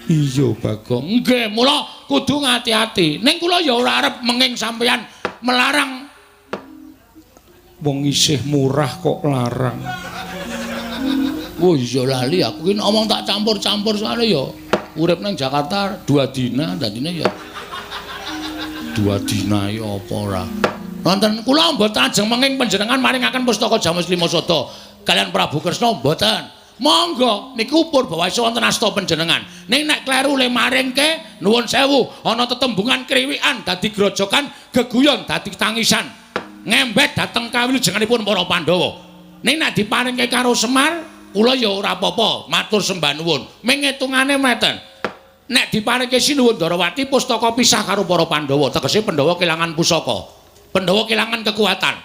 Iya, Bagong. Nggih, mula kudu ngati-ati. Ning kula ya ora arep menging sampeyan melarang Wong isih murah kok larang. Oh iya lali aku ki omong tak campur-campur soalnya ya urip nang Jakarta 2 dina dadine ya 2 dina ya apa ora. Wonten kula mboten ajeng menging panjenengan maringaken pustaka Jamus Lima Sada kalian Prabu Kresna mboten. Monggo niku purbawasa wonten asta panjenengan. Ning nek kleru le maringke nuwun sewu ana tetembungan kriwikan dadi grojokan geguyon dadi tangisan. Ngembet dhateng kawilujenganipun para Pandhawa. Ning nek diparingke karo Semar kula ya ora apa-apa, matur sembah nuwun. Ming ngitungane meten. Nek diparingke Sinuwun Ndarawati pustaka pisah karo para Pandhawa, tegese Pandhawa kelangan pusaka. Pandhawa kelangan kekuatan.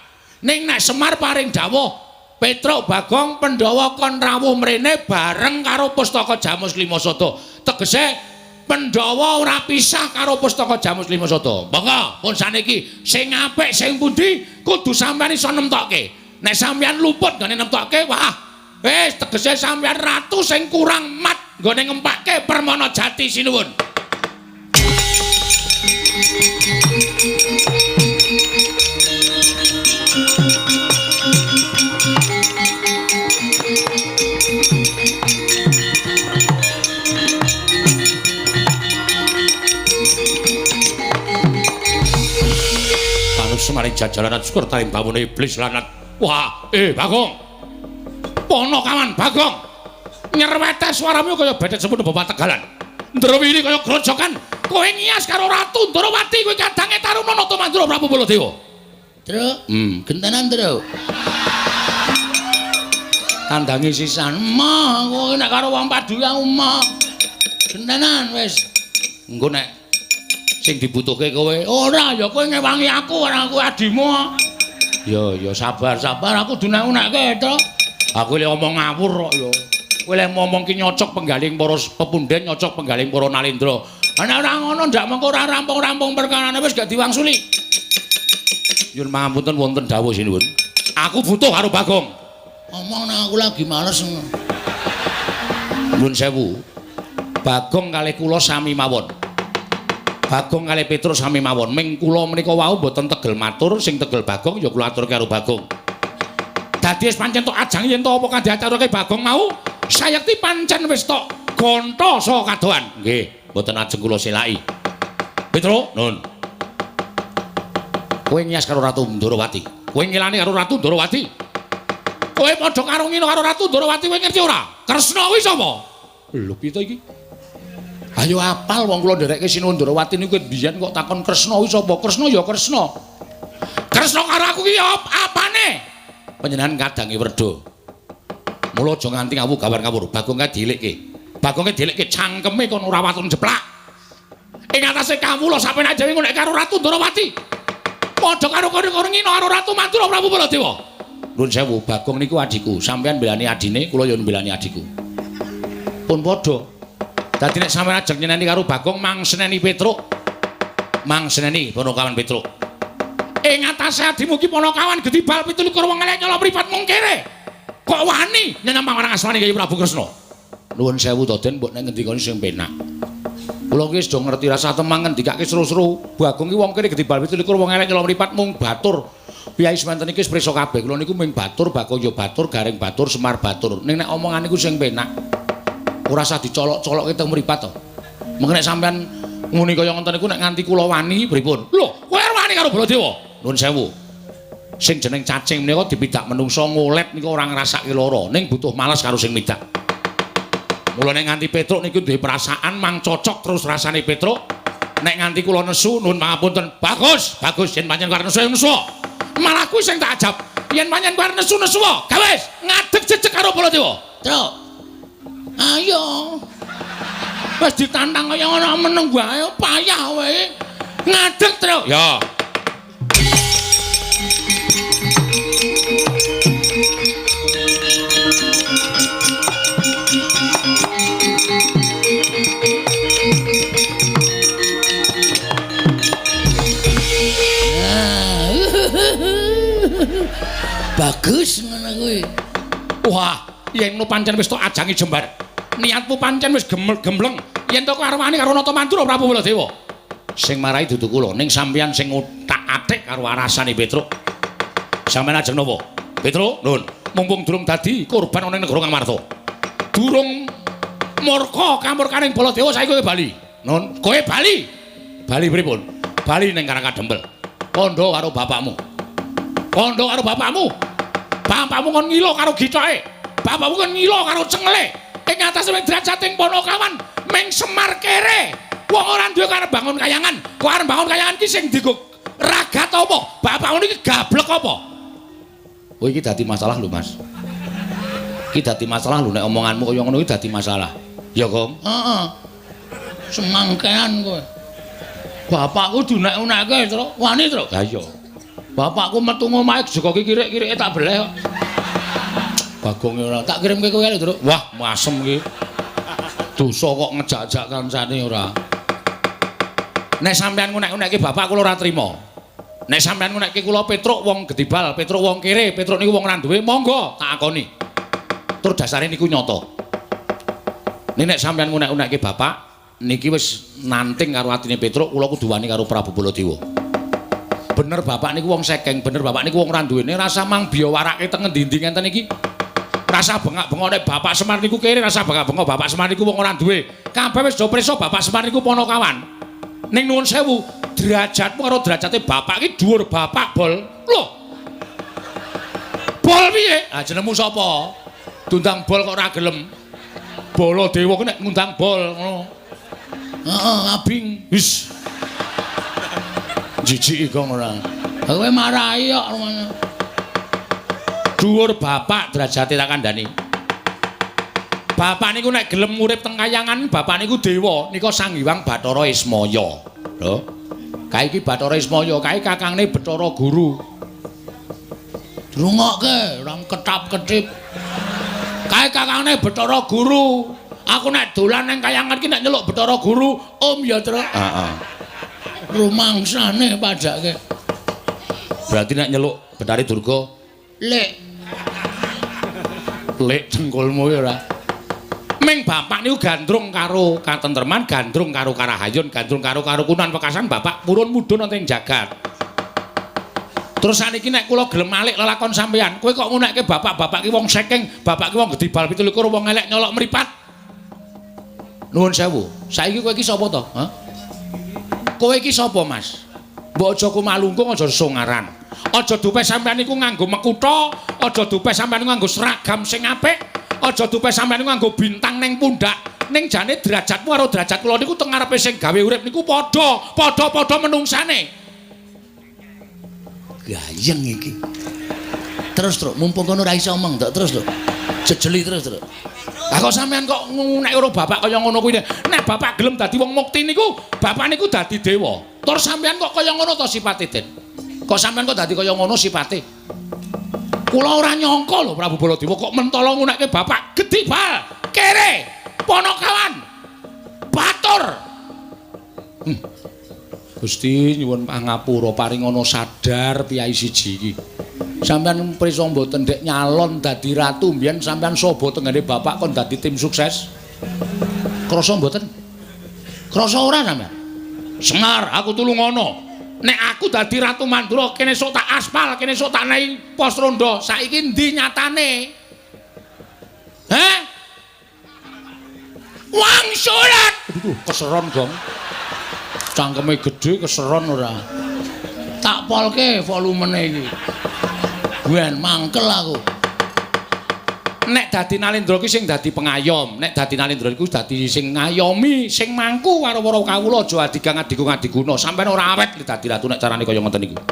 Ning nek Semar paring dawuh Petruk Bagong Pandhawa kon rawuh mrene bareng karo pustaka Jamus Lima Sada. Tegese Pandhawa ora pisah karo pustaka Jamus Lima Sada. Monggo pun saniki sing apik sing pundi kudu sampeyan iso nemtokke. Nek sampeyan luput nggone nemtokke, wah wis tegese sampeyan ratu sing kurang mat nggone ngempake Permana Jati sinuwun. Tanus maring jajaran syukur tarim bawone iblis lanat. Wah, Bagong. Ponokawan Bagong. Nyerwete suaramu kaya bedet semono bapak Tegalan. Ndrewiri kaya grojokan. Kowe ngias karo Ratu Ndarawati kowe kadange Taruna Nata Mandura Prabu Baladewa. Truk, gentenan truk. Tandangi sisan. Emoh, kowe nek karo wong padu aku emoh. Gentenan wis. Engko nek sing dibutuhke kowe, ora ya kowe ngewangi aku ora aku adimu. Ya ya sabar sabar aku dunek-unekke to. Aku lek omong ngawur kok ya. Kowe lek ngomong ki nyocok penggaling para pepunden, nyocok penggaling para nalendra. Nek ora ngono ndak mengko ora rampung-rampung perkarane wis gak diwangsuli. Nyuwun pangapunten wonten dawuh sinuwun. Aku butuh karo Bagong. Omong nang aku lagi males. Nyuwun sewu. Bagong kalih kula sami mawon. Bagong kalih Petruk sami mawon. Ming kula menika wau mboten tegel matur, sing tegel Bagong ya kula aturke karo Bagong. Dadi wis pancen tok ajang yen to apa kang diaturke Bagong mau, sayekti pancen wis tok gonta saka kadohan. Nggih, mboten ajeng kula selaki. Petruk, nun. Kowe ngias karo Ratu Ndarawati. Kowe ngilani karo Ratu Ndarawati. Kowe padha karo ngino karo Ratu Ndarawati kowe ngerti ora? Kresna kuwi sapa? Lho piye to iki? Ayo apal wong kula nderekke Sinuwun Ndarawati niku biyen kok takon Kresna kuwi sapa? Kresna ya Kresna. Kresna karo aku ki apane? Panjenengan kadange werda. Mula aja nganti ngawu gawar ngawur. Bagong kae dielikke. Bagonge dielikke cangkeme kon ora waton jeplak. Ing atase kawula sampeyan dhewe ngono karo Ratu Ndarawati. Padha karo karo ngino karo Ratu Mandura Prabu Baladewa. Nuwun sewu, Bagong niku adhiku. Sampeyan mbelani adine, kula ya mbelani adhiku. Pun padha. Dadi nek sampeyan ajeng nyeneni karo Bagong mang seneni Petruk. Mang seneni Ponokawan Petruk. Ing atase adimu ki Ponokawan gedhi bal 27 wong elek nyolong mripat mung kere. Kok wani nyenempang marang asmane Kyai Prabu Kresna. Nuwun sewu to Den, mbok nek ngendikane sing penak. Kula ki wis do ngerti rasa temang ngendikake seru-seru. Bagong ki wong kere gedhi bal 27 wong elek nyolong mripat mung batur. Piyai semanten iki wis prisa kabeh. Kula niku mung batur, Bagong ya batur, Gareng batur, Semar batur. Ning nek omongan niku sing penak. Ora usah dicolok-colokke teng mripat to. Mengko nek sampean nguni kaya ngoten niku nek nganti kula wani pripun? Lho, kowe arep wani karo Baladewa? Nuwun sewu. Sing jeneng cacing menika dipidak menungsa ngolet niku ora ngrasake lara, ning butuh males karo sing midak. Mula nek nganti Petruk niku duwe perasaan mang cocok terus rasane Petruk. Nek nganti kula nesu nuwun pangapunten. Bagus, bagus yen pancen arep nesu nesu. Malah kuwi sing tak ajab. Yen pancen arep nesu nesu, gawes ngadeg jejeg karo Baladewa. Truk. Ayo. Wis ditantang kaya ngono meneng wae payah kowe. Ngadeg, Truk. Ya. Bagus ngono kuwi. Wah, yen ngono pancen wis tok ajangi jembar. Niatmu pancen wis gembleng. Yen to karwani karo Nata Mandura Prabu Baladewa. Sing marai dudu kula, ning sampeyan sing othak-athik karo arasane Petruk. Sampeyan ajeng napa? Petruk, nun, mumpung durung dadi korban ana ing negara Ngamarta. Durung murka kamurkaning Baladewa saiki kowe bali. Nun, kowe bali. Bali pripun? Bali ning Karang Kadempel. Kandha karo bapakmu. Kandha karo bapakmu. Bapakmu kon ngilo karo githoke. Bapakmu kon ngilo karo cengele. Ing atase drajating Panakawan ming Semar kere. Wong ora duwe karep bangun kayangan. Kok arep bangun kayangan ki sing dienggo ragat apa? Bapakmu niki gablek apa? Oh iki dadi masalah lho, Mas. Iki dadi masalah lho nek omonganmu kaya ngono iki dadi masalah. Ya, Gong? Heeh. Semangkean kowe. Bapakku diunek-unekke, Truk. Wani, Truk. Lah iya. Bapakku metu ngomahe joko kirik-kirike tak beleh kok. Bagonge ora. Tak kirimke kowe lho, Truk. Wah, masem iki. Dosa kok ngejak-jak kancane ora. Nek sampeyan ngunek-unekke bapak kula ora trima. Nek sampeyan ngunekke kula Petruk wong gedibal, Petruk wong kere, Petruk niku wong ora duwe, monggo tak akoni. Tur dasare niku nyata. Nek sampeyan ngunek-unekke bapak niki wis nanting karo atine Petruk, kula kudu wani karo Prabu Baladewa. Bener bapak niku wong sekeng, bener bapak niku wong ora duwene, rasa mang biyawarake teng ngendi-endi ngenten iki. Rasa bengak-bengok nek bapak Semar niku kere, rasa bengak-bengok bapak Semar niku wong ora duwe. Kabeh wis do prisa bapak Semar niku Panakawan. Ning nuwun sewu, derajatmu karo derajate bapak iki dhuwur bapak, Bol. Lho. Bol piye? Ah jenengmu sapa? Diundang Bol kok ora gelem. Baladewa ku nek ngundang Bol ngono. Heeh, abing. Wis. Jijiki kok ora. Kowe marahi kok. Dhuwur bapak derajate tak kandhani. Bapak niku nek gelem urip teng kayangan, bapak niku dewa, nika Sang Hyang Bathara Ismaya. Lho. Kae iki Bathara Ismaya, kae kakangne Bathara Guru. Rungokke, ora ketap-ketip. Kae kakangne Bathara Guru. Aku nek dolan nang kayangan ki nek nyeluk Bathara Guru, Om ya, Truk. Heeh. Rumangsane padake. Berarti nek nyeluk Bathari Durga, Lek. Lek cengkulmu ya ora. Ming bapak niku gandrung karo katentreman, gandrung karo karahayun, gandrung karo karukunan wekasan bapak purun mudhun wonten ing jagat. Terus saniki nek kula gelem malik lelakon sampeyan, kowe kok ngunekke bapak-bapak ki wong sekeng, bapak ki wong gedibal 27, wong elek nyolok mripat. Nuwun sewu, saiki kowe iki sapa to? Hah? Kowe iki sapa, Mas? Mbok aja kumalungkung, aja songaran. Aja dupe sampeyan niku nganggo mekutha, aja dupe sampeyan niku nganggo seragam sing apik, aja dupe sampeyan niku nganggo bintang ning pundak. Ning jane derajatmu karo derajat kula niku teng ngarepe sing gawe urip niku padha, padha-padha menungsane. Gayeng iki. Terus, Truk, mumpung kono ora iso omong, Truk. Terus, Truk. Jejeli terus, Truk. Lah kok sampeyan kok ngunek karo bapak kaya ngono kuwi. Nek bapak gelem dadi wong mukti niku, bapak niku dadi dewa. Tur sampeyan kok kaya ngono to sipate, Den? Kok sampeyan kok dadi kaya ngono sipate? Kula ora nyangka lho Prabu Baladewa kok mentala ngunekke bapak gedibal, kere, Panakawan, batur. Gusti nyuwun pangapura paringana sadar piyai siji iki. Sampeyan prisa mboten ndek nyalon dadi ratu mbiyen sampeyan sobo tenggene bapak kon dadi tim sukses? Krasa mboten? Krasa ora sampeyan? Semar, aku tulungono. Nek aku dadi Ratu Mandura kene sok tak aspal, kene sok tak nei pos rondo. Saiki endi nyatane? Heh? Wangsulan. Aduh, keseron, Gong. Cangkeme gedhe keseron ora. Tak polke volumene iki. Ben mangkel aku. Nek dadi Nalendra ki sing dadi pengayom, nek dadi Nalendra iku dadi sing ngayomi, sing mangku karo para kawula aja adigang adigung adiguna. Sampeyan ora awet le dadi ratu nek carane kaya ngoten niku.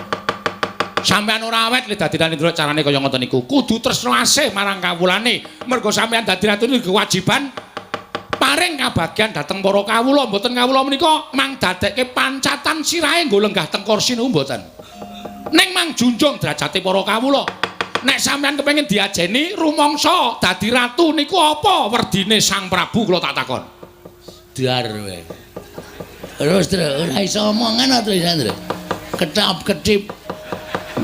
Sampeyan ora awet le dadi Nalendra carane kaya ngoten niku. Kudu tresna asih marang kawulane. Mergo sampeyan dadi ratu niku kewajiban paring kabagyan dhateng para kawula. Mboten kawula menika mang dadekke pancatan sirahe nggo lenggah teng kursi niku mboten. Ning mang junjung derajate para kawula. Nek sampeyan kepengin diajeni rumangsa dadi ratu niku apa werdine Sang Prabu kula tak takon. Dar kowe. Terus terus ora iso omongan ta Sandra. Ketap-ketip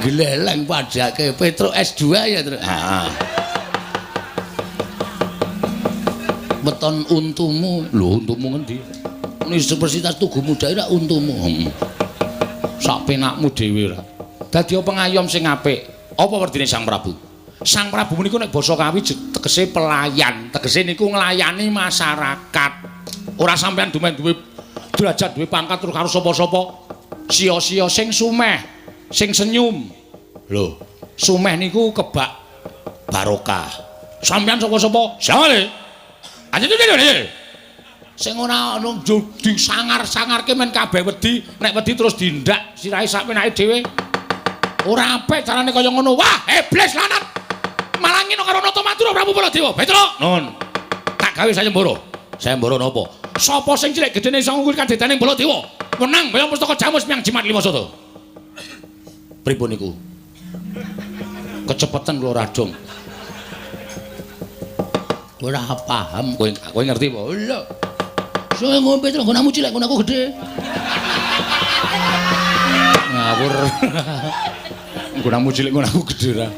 gleleng padake Petruk S2 ya, Truk. Heeh. Weton untumu. Lho untumu ngendi? Universitas Tugu Muda ora untumu. Sak penakmu dhewe ora. Dadi pengayom sing apik. Apa werdine Sang Prabu? Sang Prabu niku nek basa Kawi tegese pelayan, tegese niku nglayani masyarakat. Ora sampean dumen duwe derajat, duwe pangkat terus karo sapa-sapa. Sia-sia sing sumeh, sing senyum. Lho, sumeh niku kebak barokah. Sampean sapa-sapa? Sale. Sing ora ono disangar-sangarke men kabeh wedi, nek wedi terus dindak sirahe sak penake dhewe. Ora apik carane kaya ngono. Wah, iblis lanat. Malah ngene karo Nata Madura Prabu Baladewa. Petruk, nun. Tak gawe sayembara. Sayembara napa? Sapa sing cilik gedene iso ngungkul kadedaning Baladewa? Menang bayang pustaka Jamus Miang Jimat Lima Sata. Pripun niku? Kecepetan kula radong. Ora paham. Kowe ngerti apa? Lho. Sing ngombe terus nggonamu cilik, nggonaku gedhe. Ngawur. Nggonamu cilik, nggonaku gedhe ra.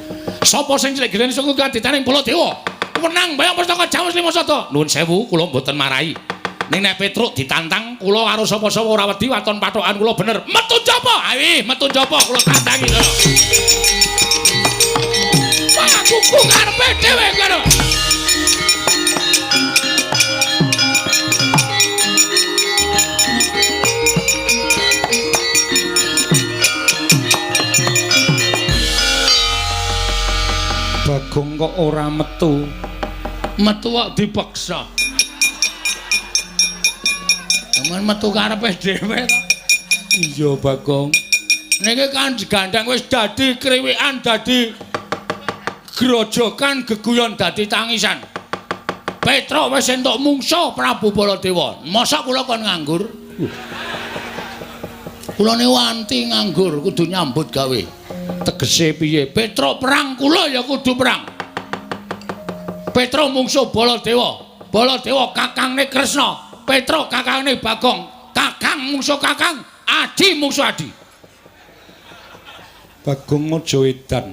Sapa sing cilik gedene iso kaditaning Baladewa? Menang bayang pustaka Jamus Lima Sata. Nuwun sewu, kula mboten marahi. Ning nek Petruk ditantang, kula karo sapa-sapa ora wedi, waton pathokan kula bener. Metu njaba. Ayo, metu njaba kula tantangi lho. Wah, kuku karepe dhewe kono. Bagong kok ora metu. Metu kok dipeksa. Temen metu karepe dhewe to. Iya, Bagong. Niki kan digandheng wis dadi kriwikan, dadi grojokan, geguyon, dadi tangisan. Petruk wis entuk mungsuh Prabu Baladewa. Mosok kula kon nganggur? Kula niku anti nganggur, kudu nyambut gawe. Tegese piye? Petruk perang, kula ya kudu perang. Petruk mungsuh Baladewa. Baladewa kakangne Kresna. Petruk kakangne Bagong. Kakang mungsuh kakang, adi mungsuh adi. Bagong aja edan.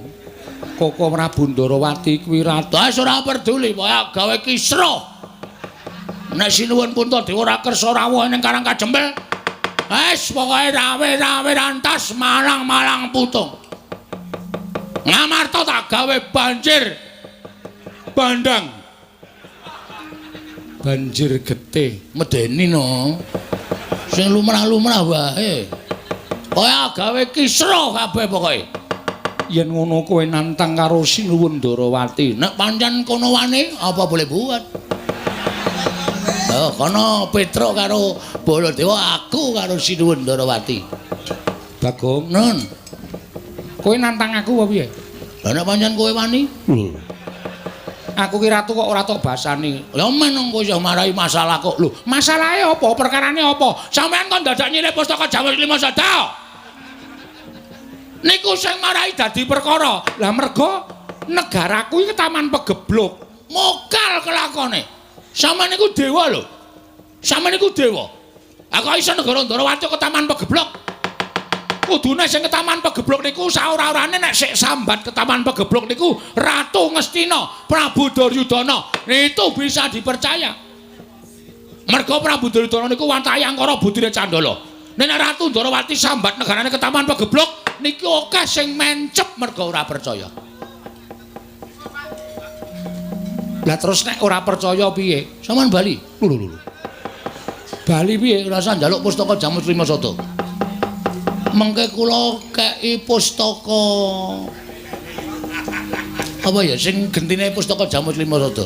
Koko Prabu Ndarawati kuwi ratu. Wis ora peduli, pokoke gawe kisruh. Nek Sinuwun Puntadewa ora kersa rawuh ning Karang Kajempel, wis pokoke rawe-rawe rantas malang-malang putung. Ngamarta tak gawe banjir bandang. Banjir getih. Medeni no. Sing lumrah-lumrah wae. Pokoke gawe kisruh kabeh pokoke. Yen ngono kowe nantang karo Sinuwun Ndarawati. Nek pancen kono wani apa boleh buat. Oh, kono Petruk karo Baladewa, aku karo Sinuwun Ndarawati. Bagong, nun. Kowe nantang aku apa piye? Lah nek pancen kowe wani? Lho. Aku ki ratu kok ora tok basani. Lah men kowe iso marai masalah kok. Lho, masalahe apa? Perkarane apa? Sampeyan kon dadak nyilih pustaka Jamus Lima Sada. Niku sing marai dadi perkara. Lah mergo negaraku iki taman pegebluk. Mokal kelakone. Sampeyan niku dewa lho. Sampeyan niku dewa. Aku iso negara Ndarawati ke taman pegebluk. Kudune sing ke taman pegebluk niku saora-orane nek sik sambat ke taman pegebluk niku Ratu Ngastina, Prabu Duryudana. Itu bisa dipercaya. Mergo Prabu Duryudana niku wantahe angkara budine Candala. Nek Ratu Ndarawati sambat negarane ke taman pegebluk niki akeh sing mencep mergo ora percaya. Lah terus nek ora percaya piye? Sampeyan bali. Lho lho lho. Bali piye? Ora usah njaluk pustaka Jamus Lima Sata. Mengke kula kei pustaka apa ya sing gentine pustaka Jamus Lima Sada.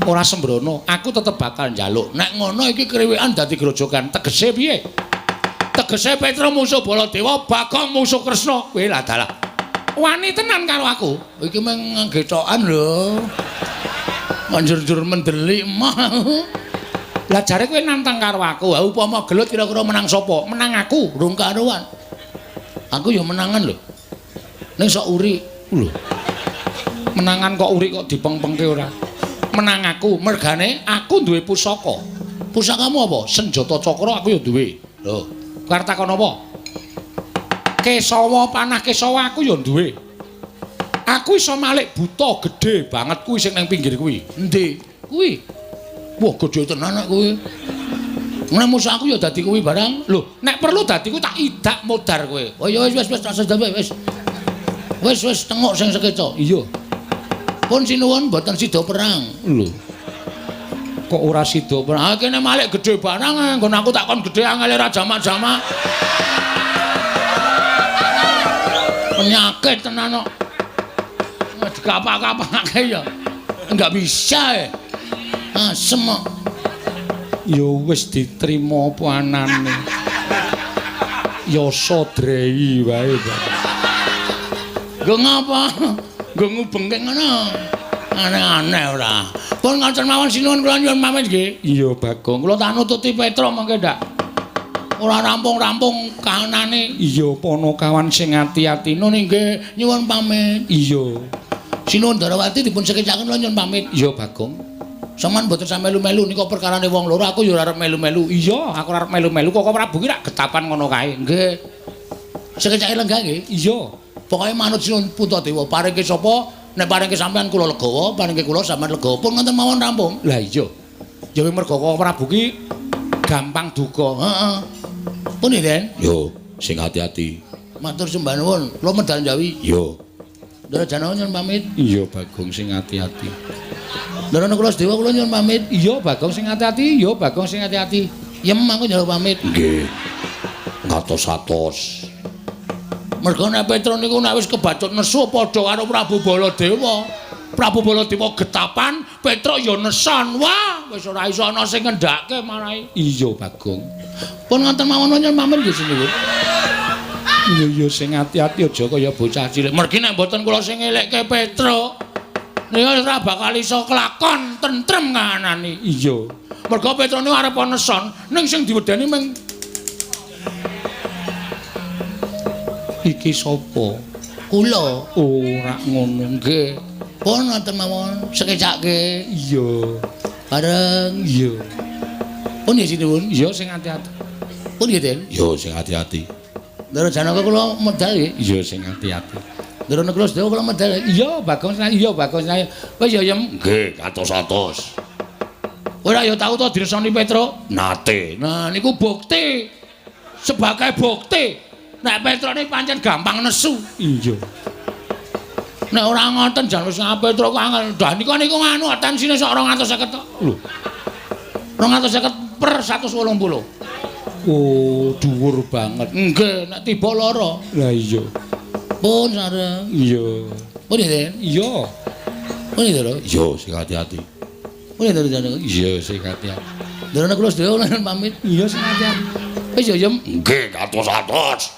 Ora sembrono, aku tetep bakal njaluk. Nek ngono iki kriwikan dadi grojokan. Tegese piye? Tegese Petruk musuh Baladewa, Bagong musuh Kresna. Kowe lah dalah. Wani tenan karo aku. Iki mung nggethokan lho. Manjur-jur mendelik mah. Lah jare kowe nantang karo aku. Lah upama gelut kira-kira menang sapa? Menang aku, rung karuan. Aku ya menangan lho. Ning sok uri. Lho. Menangan kok uri kok dipengpengke ora? Menang aku, mergane aku duwe pusaka. Pusakamu apa? Senjata cakra aku ya duwe. Lho, arep takon apa? Kesawa panah kesawa aku ya duwe. Aku iso malik buta gedhe banget kuwi sing nang pinggir kuwi. Endi? Kuwi. Wah, gedhe tenan nek kuwi. Nek musuh aku ya dadi kuwi barang. Lho, nek perlu dadi kuwi tak idak modar kowe. Oh ya wis wis wis tak sedawe wis. Wis wis tengok sing sekeca. Iya. Pun sinuwun mboten sida perang. Lho. Kok ora sida perang? Ah kene malik gedhe barang nggon aku tak kon gedhe angele ra jamak-jamak. Penyakit tenan kok. Dikapak-kapake ya. Enggak bisa e. Asem kok. Ya wis diterima apa anane. Yasa drei wae, Pak. Nggo ngapa? Nggo ngubengke ngono. Aneh-aneh ora. Pun ngoten mawon sinuwun kula nyuwun pamit nggih. Iya, Bagong. Kula tak nututi Petro mengke ndak. Ora rampung-rampung kahanane. Iya, Panakawan sing ati-ati. Nun nggih nyuwun pamit. Iya. Sinuwun Darawati dipun sekecaken kula nyuwun pamit. Iya, Bagong. Sampeyan mboten sampe melu-melu nika perkarane wong loro, aku ya ora arep melu-melu. Iya, aku ora arep melu-melu. Kok Prabu ki rak getapan ngono kae. Nggih. Sekecake lenggah nggih. Iya. Pokoke manut Sinuwun Puntadewa, paringke sapa nek paringke sampean kula legawa, paringke kula sampean legawa. Pun ngoten mawon rampung. Lah iya. Ya mergo Koko Prabu ki gampang duka. Heeh. Pun Den. Yo, sing ati-ati. Matur sembah nuwun. Kula medal Jawi. Yo. Ndara Janawa nyuwun pamit. Iya, Bagong sing ati-ati. Ndara Nakula Sedewa kula nyuwun pamit. Iya, Bagong sing ati-ati. Iya, Bagong sing ati-ati. Yem aku njaluk pamit. Nggih. Ngatos-atos. Mergo nek Petro niku nek wis kebacut nesu padha karo Prabu Baladewa. Prabu Baladewa getapan, Petro ya neson. Wah, wis ora iso ana sing ngendhake marai. Iya, Bagong. Pun ngoten mawon nyuwun pamit nggih sinuwun. Iya, iya sing ati-ati aja kaya bocah cilik. Mergi nek mboten kula sing ngelekke Petro, niku ora bakal iso kelakon tentrem kahanane. Iya. Mergo Petro niku arep neson, ning sing diwedeni mung iki sapa? Kula. Ora ngono. Nggih. Pun ngoten mawon sekecake. Iya. Bareng. Iya. Pun ya sinuwun. Iya sing ati-ati. Pun nggih, Den. Yo sing ati-ati. Ndara Janaka kula medal nggih. Iya sing ati-ati. Ndara Nakula Sedewa kula medal. Iya, Bagong. Iya, Bagong. Wis ya, Yem. Nggih, atos-atos. Ora ya tau to diresoni Petro? Nate. Nah, niku bukti. Sebagai bukti nek Petro niki pancen gampang nesu. Iya. Nek ora ngoten jan wis Petro kok angel. Dah niku niku nganu tensine sok 250 to. Lho. 250 per 180. Oh, dhuwur banget. Nggih, nek tiba lara. Lah iya. Pun sareng. Iya. Pun Den. Iya. Pun lho. Iya, sing ati-ati. Pun lho Janaka. Iya, sing ati-ati. Ndara kula sedaya pamit. Iya, sing ati-ati. Wis ya, Yem. Nggih, atos-atos.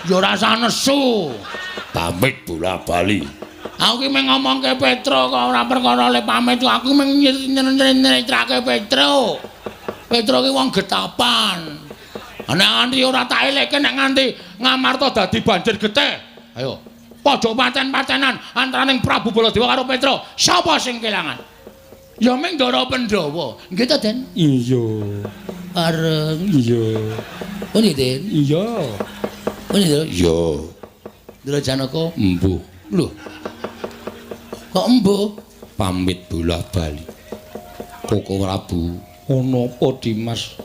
Ya ora usah nesu. Pamit bola-bali. Aku ki mung ngomongke Petro kok ora perkara le pamit, aku mung nyeritrake Petro. Petro ki wong getapan. Nek nganti ora tak elekke nek nganti Ngamarta dadi banjir getih. Ayo, padha paten-patenan antaraning Prabu Baladewa karo Petro. Sapa sing kelangan? Ya mung Ndara Pandhawa. Nggih ta, Den? Iya. Bareng. Iya. Oh nggih, Den. Iya. Oh nggih. Iya. Ndara Janaka embuh. Lho. Kok embuh? Pamit bola-bali. Koko Prabu, ana apa Dimas?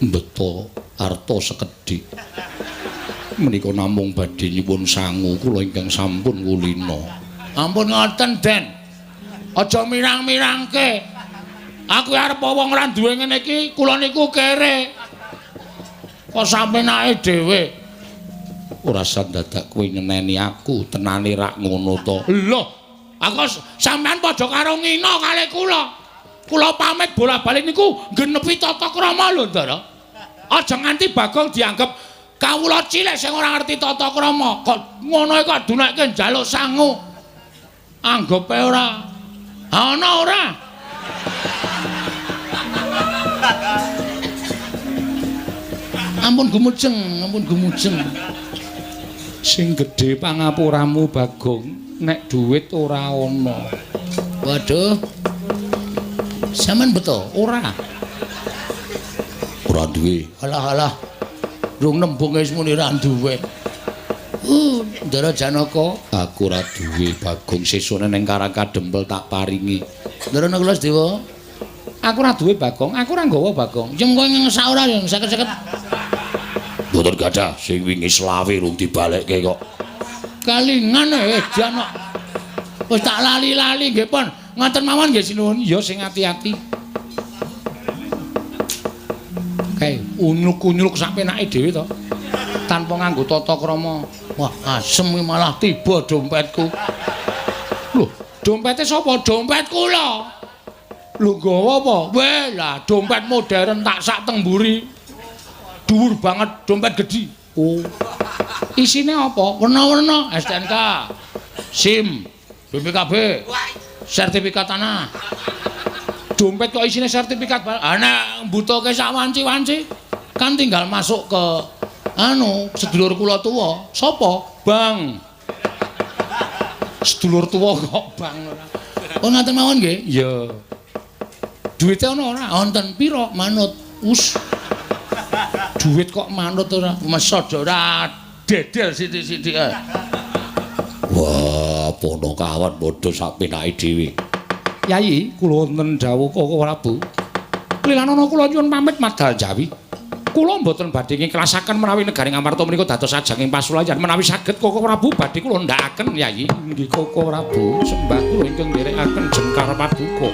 Mbeto arta sekedhik. Menika namung badhe nyuwun sangu kula ingkang sampun kulina. Ampun ngoten, Den. Aja mirang-mirangke. Aku arep wong ora duwe ngene iki, kula niku kere. Kok sampenake dhewe? Ora usah dadak kowe nyeneni aku, tenane rak ngono to. Lho, aku sampean padha karo ngina kalih kula. Kula pamit bola-bali niku nggenepi tata krama lho, Ndara. Aja nganti Bagong dianggep kawula cilik sing ora ngerti tata krama. Kok ngono kok dunekke njaluk sangu. Anggepe ora. Ana ora? Ampun gumujeng, ampun gumujeng. Sing gedhe pangapuramu Bagong, nek duit ora ana. Waduh. Sampeyan beto? Ora. Ora duwe. Alah alah. Rung nembung wis muni ra duwe. Ndara Janaka, aku ora duwe Bagong, sesune ning Karang Kadempel tak paringi. Ndara Nakula Sedewa, aku ora duwe Bagong, aku ora nggawa Bagong. Yen kowe ngesak ora ya seket-seket. Mboten gadah, sing wingi selawe rung dibalekke kok. Kalingan jan kok. Wis tak lali-lali nggih pun. Ngoten mawon nggih sinuwun. Ya sing ati-ati. Kae unyuk-unyuk sak penake dhewe to. Tanpa nganggo tata krama. Wah, asem iki malah tiba dompetku. Lho, dompete sapa? Dompet kula. Lho nggawa apa? Weh, lah dompet modern tak sak teng mburi. Dhuwur banget, dompet gedhi. Oh. Isine apa? Werna-werna, STNK, SIM, BPKB, sertifikat tanah. Dompet kok isine sertifikat? Ah nek mbutuhke sak wanci-wanci kan tinggal masuk ke anu sedulur kula tuwa. Sapa? Bang. Sedulur tuwa kok bang ora. Oh ngaten mawon nggih? Iya. Duwite ana ora? Wonten pira? Manut. Us. Duit kok manut ora? Mesod ora dedel sithik-sithik ae. Wah, Panakawan padha sak penake dhewe. Yayi, kula wonten dawuh Koko Prabu. Lilanana kula nyuwun pamit madal Jawi. Kula mboten badhe ngiklasaken menawi negari Ngamarta menika dados ajanging pasulayan. Menawi saged Koko Prabu badhe kula ndhakaken Yayi. Nggih Koko Prabu, sembah kula ingkang nderekaken jengkar paduka.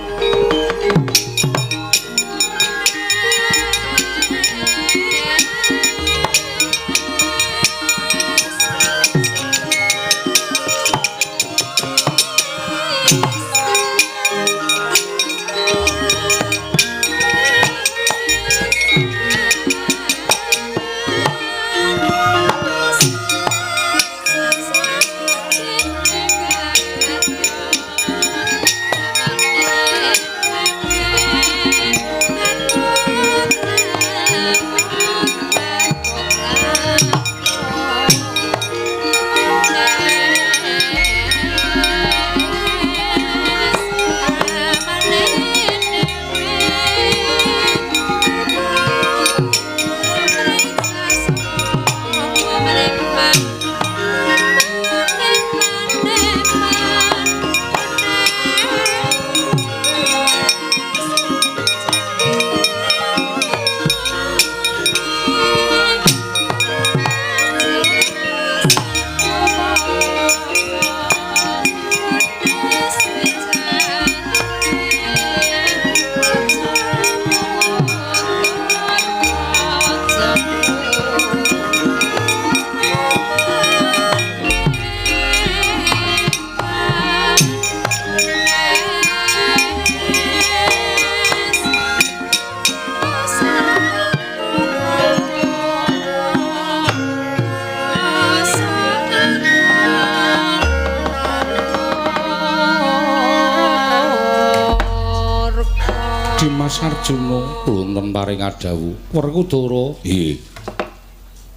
Dimas Arjuna wonten paring adhawuh Werkudara. Nggih.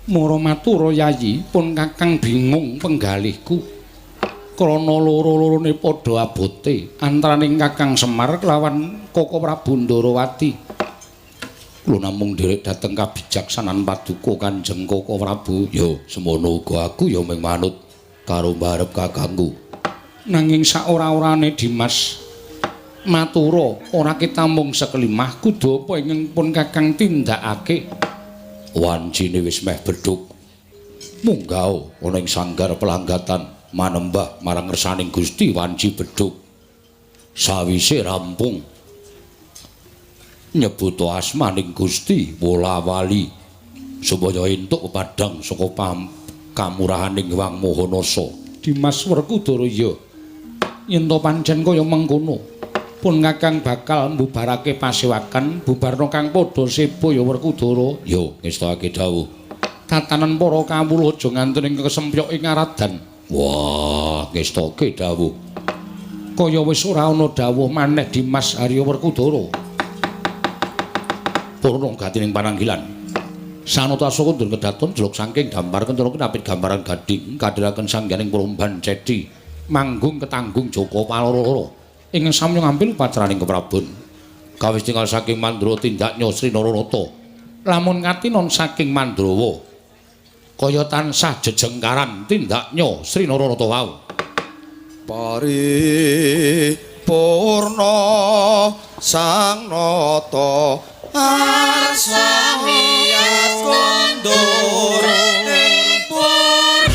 Mara matura Yayi, pun Kakang bingung penggalihku. Krana loro-lorone padha abote antaraning Kakang Semar kelawan Koko Prabu Ndarawati. Kula namung nderek dhateng kabijaksanan paduka Kanjeng Koko Prabu. Ya semono uga aku ya mung manut karo mbarep kakangku. Nanging saora-orane Dimas matura ora kitamung sekelimah kudu apa ingkang pun Kakang tindakake. Wancine wis meh bedhug. Munggah ana ing sanggar pelanggatan manembah marang ngersaning Gusti wanci bedhug. Sawise rampung nyebuta asmaning Gusti wola-wali supaya entuk pepadhang saka kamurahaning Hyang Maha Nasa. Dimas Werkudara ya yen to pancen kaya mengkono pun Kakang bakal mbubarake pasewakan bubarna kang padha seba ya Werkudara. Ya ngestake dawuh. Tatanan para kawula aja nganti ing kesempyok ing aradan. Wah, ngestake dawuh. Kaya wis ora ana dawuh maneh Dimas Arya Werkudara. Purna gatining pananggilan. Sanata saka ndun kedaton jeluk saking dampar kencana kinapit gambaran gading kadhiraken sangganing promban cedi manggung ketanggung Joko Paloro. Ing samya ngampil upacaraning keprabon. Kawis tinggal saking Mandra tindaknya Sri Naranata. Lamun katinon saking Mandrawa kaya tansah jejengkaran tindaknya Sri Naranata wau. Paripurna Sang Nata arsa miyas kondur ing pura.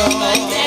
Nata.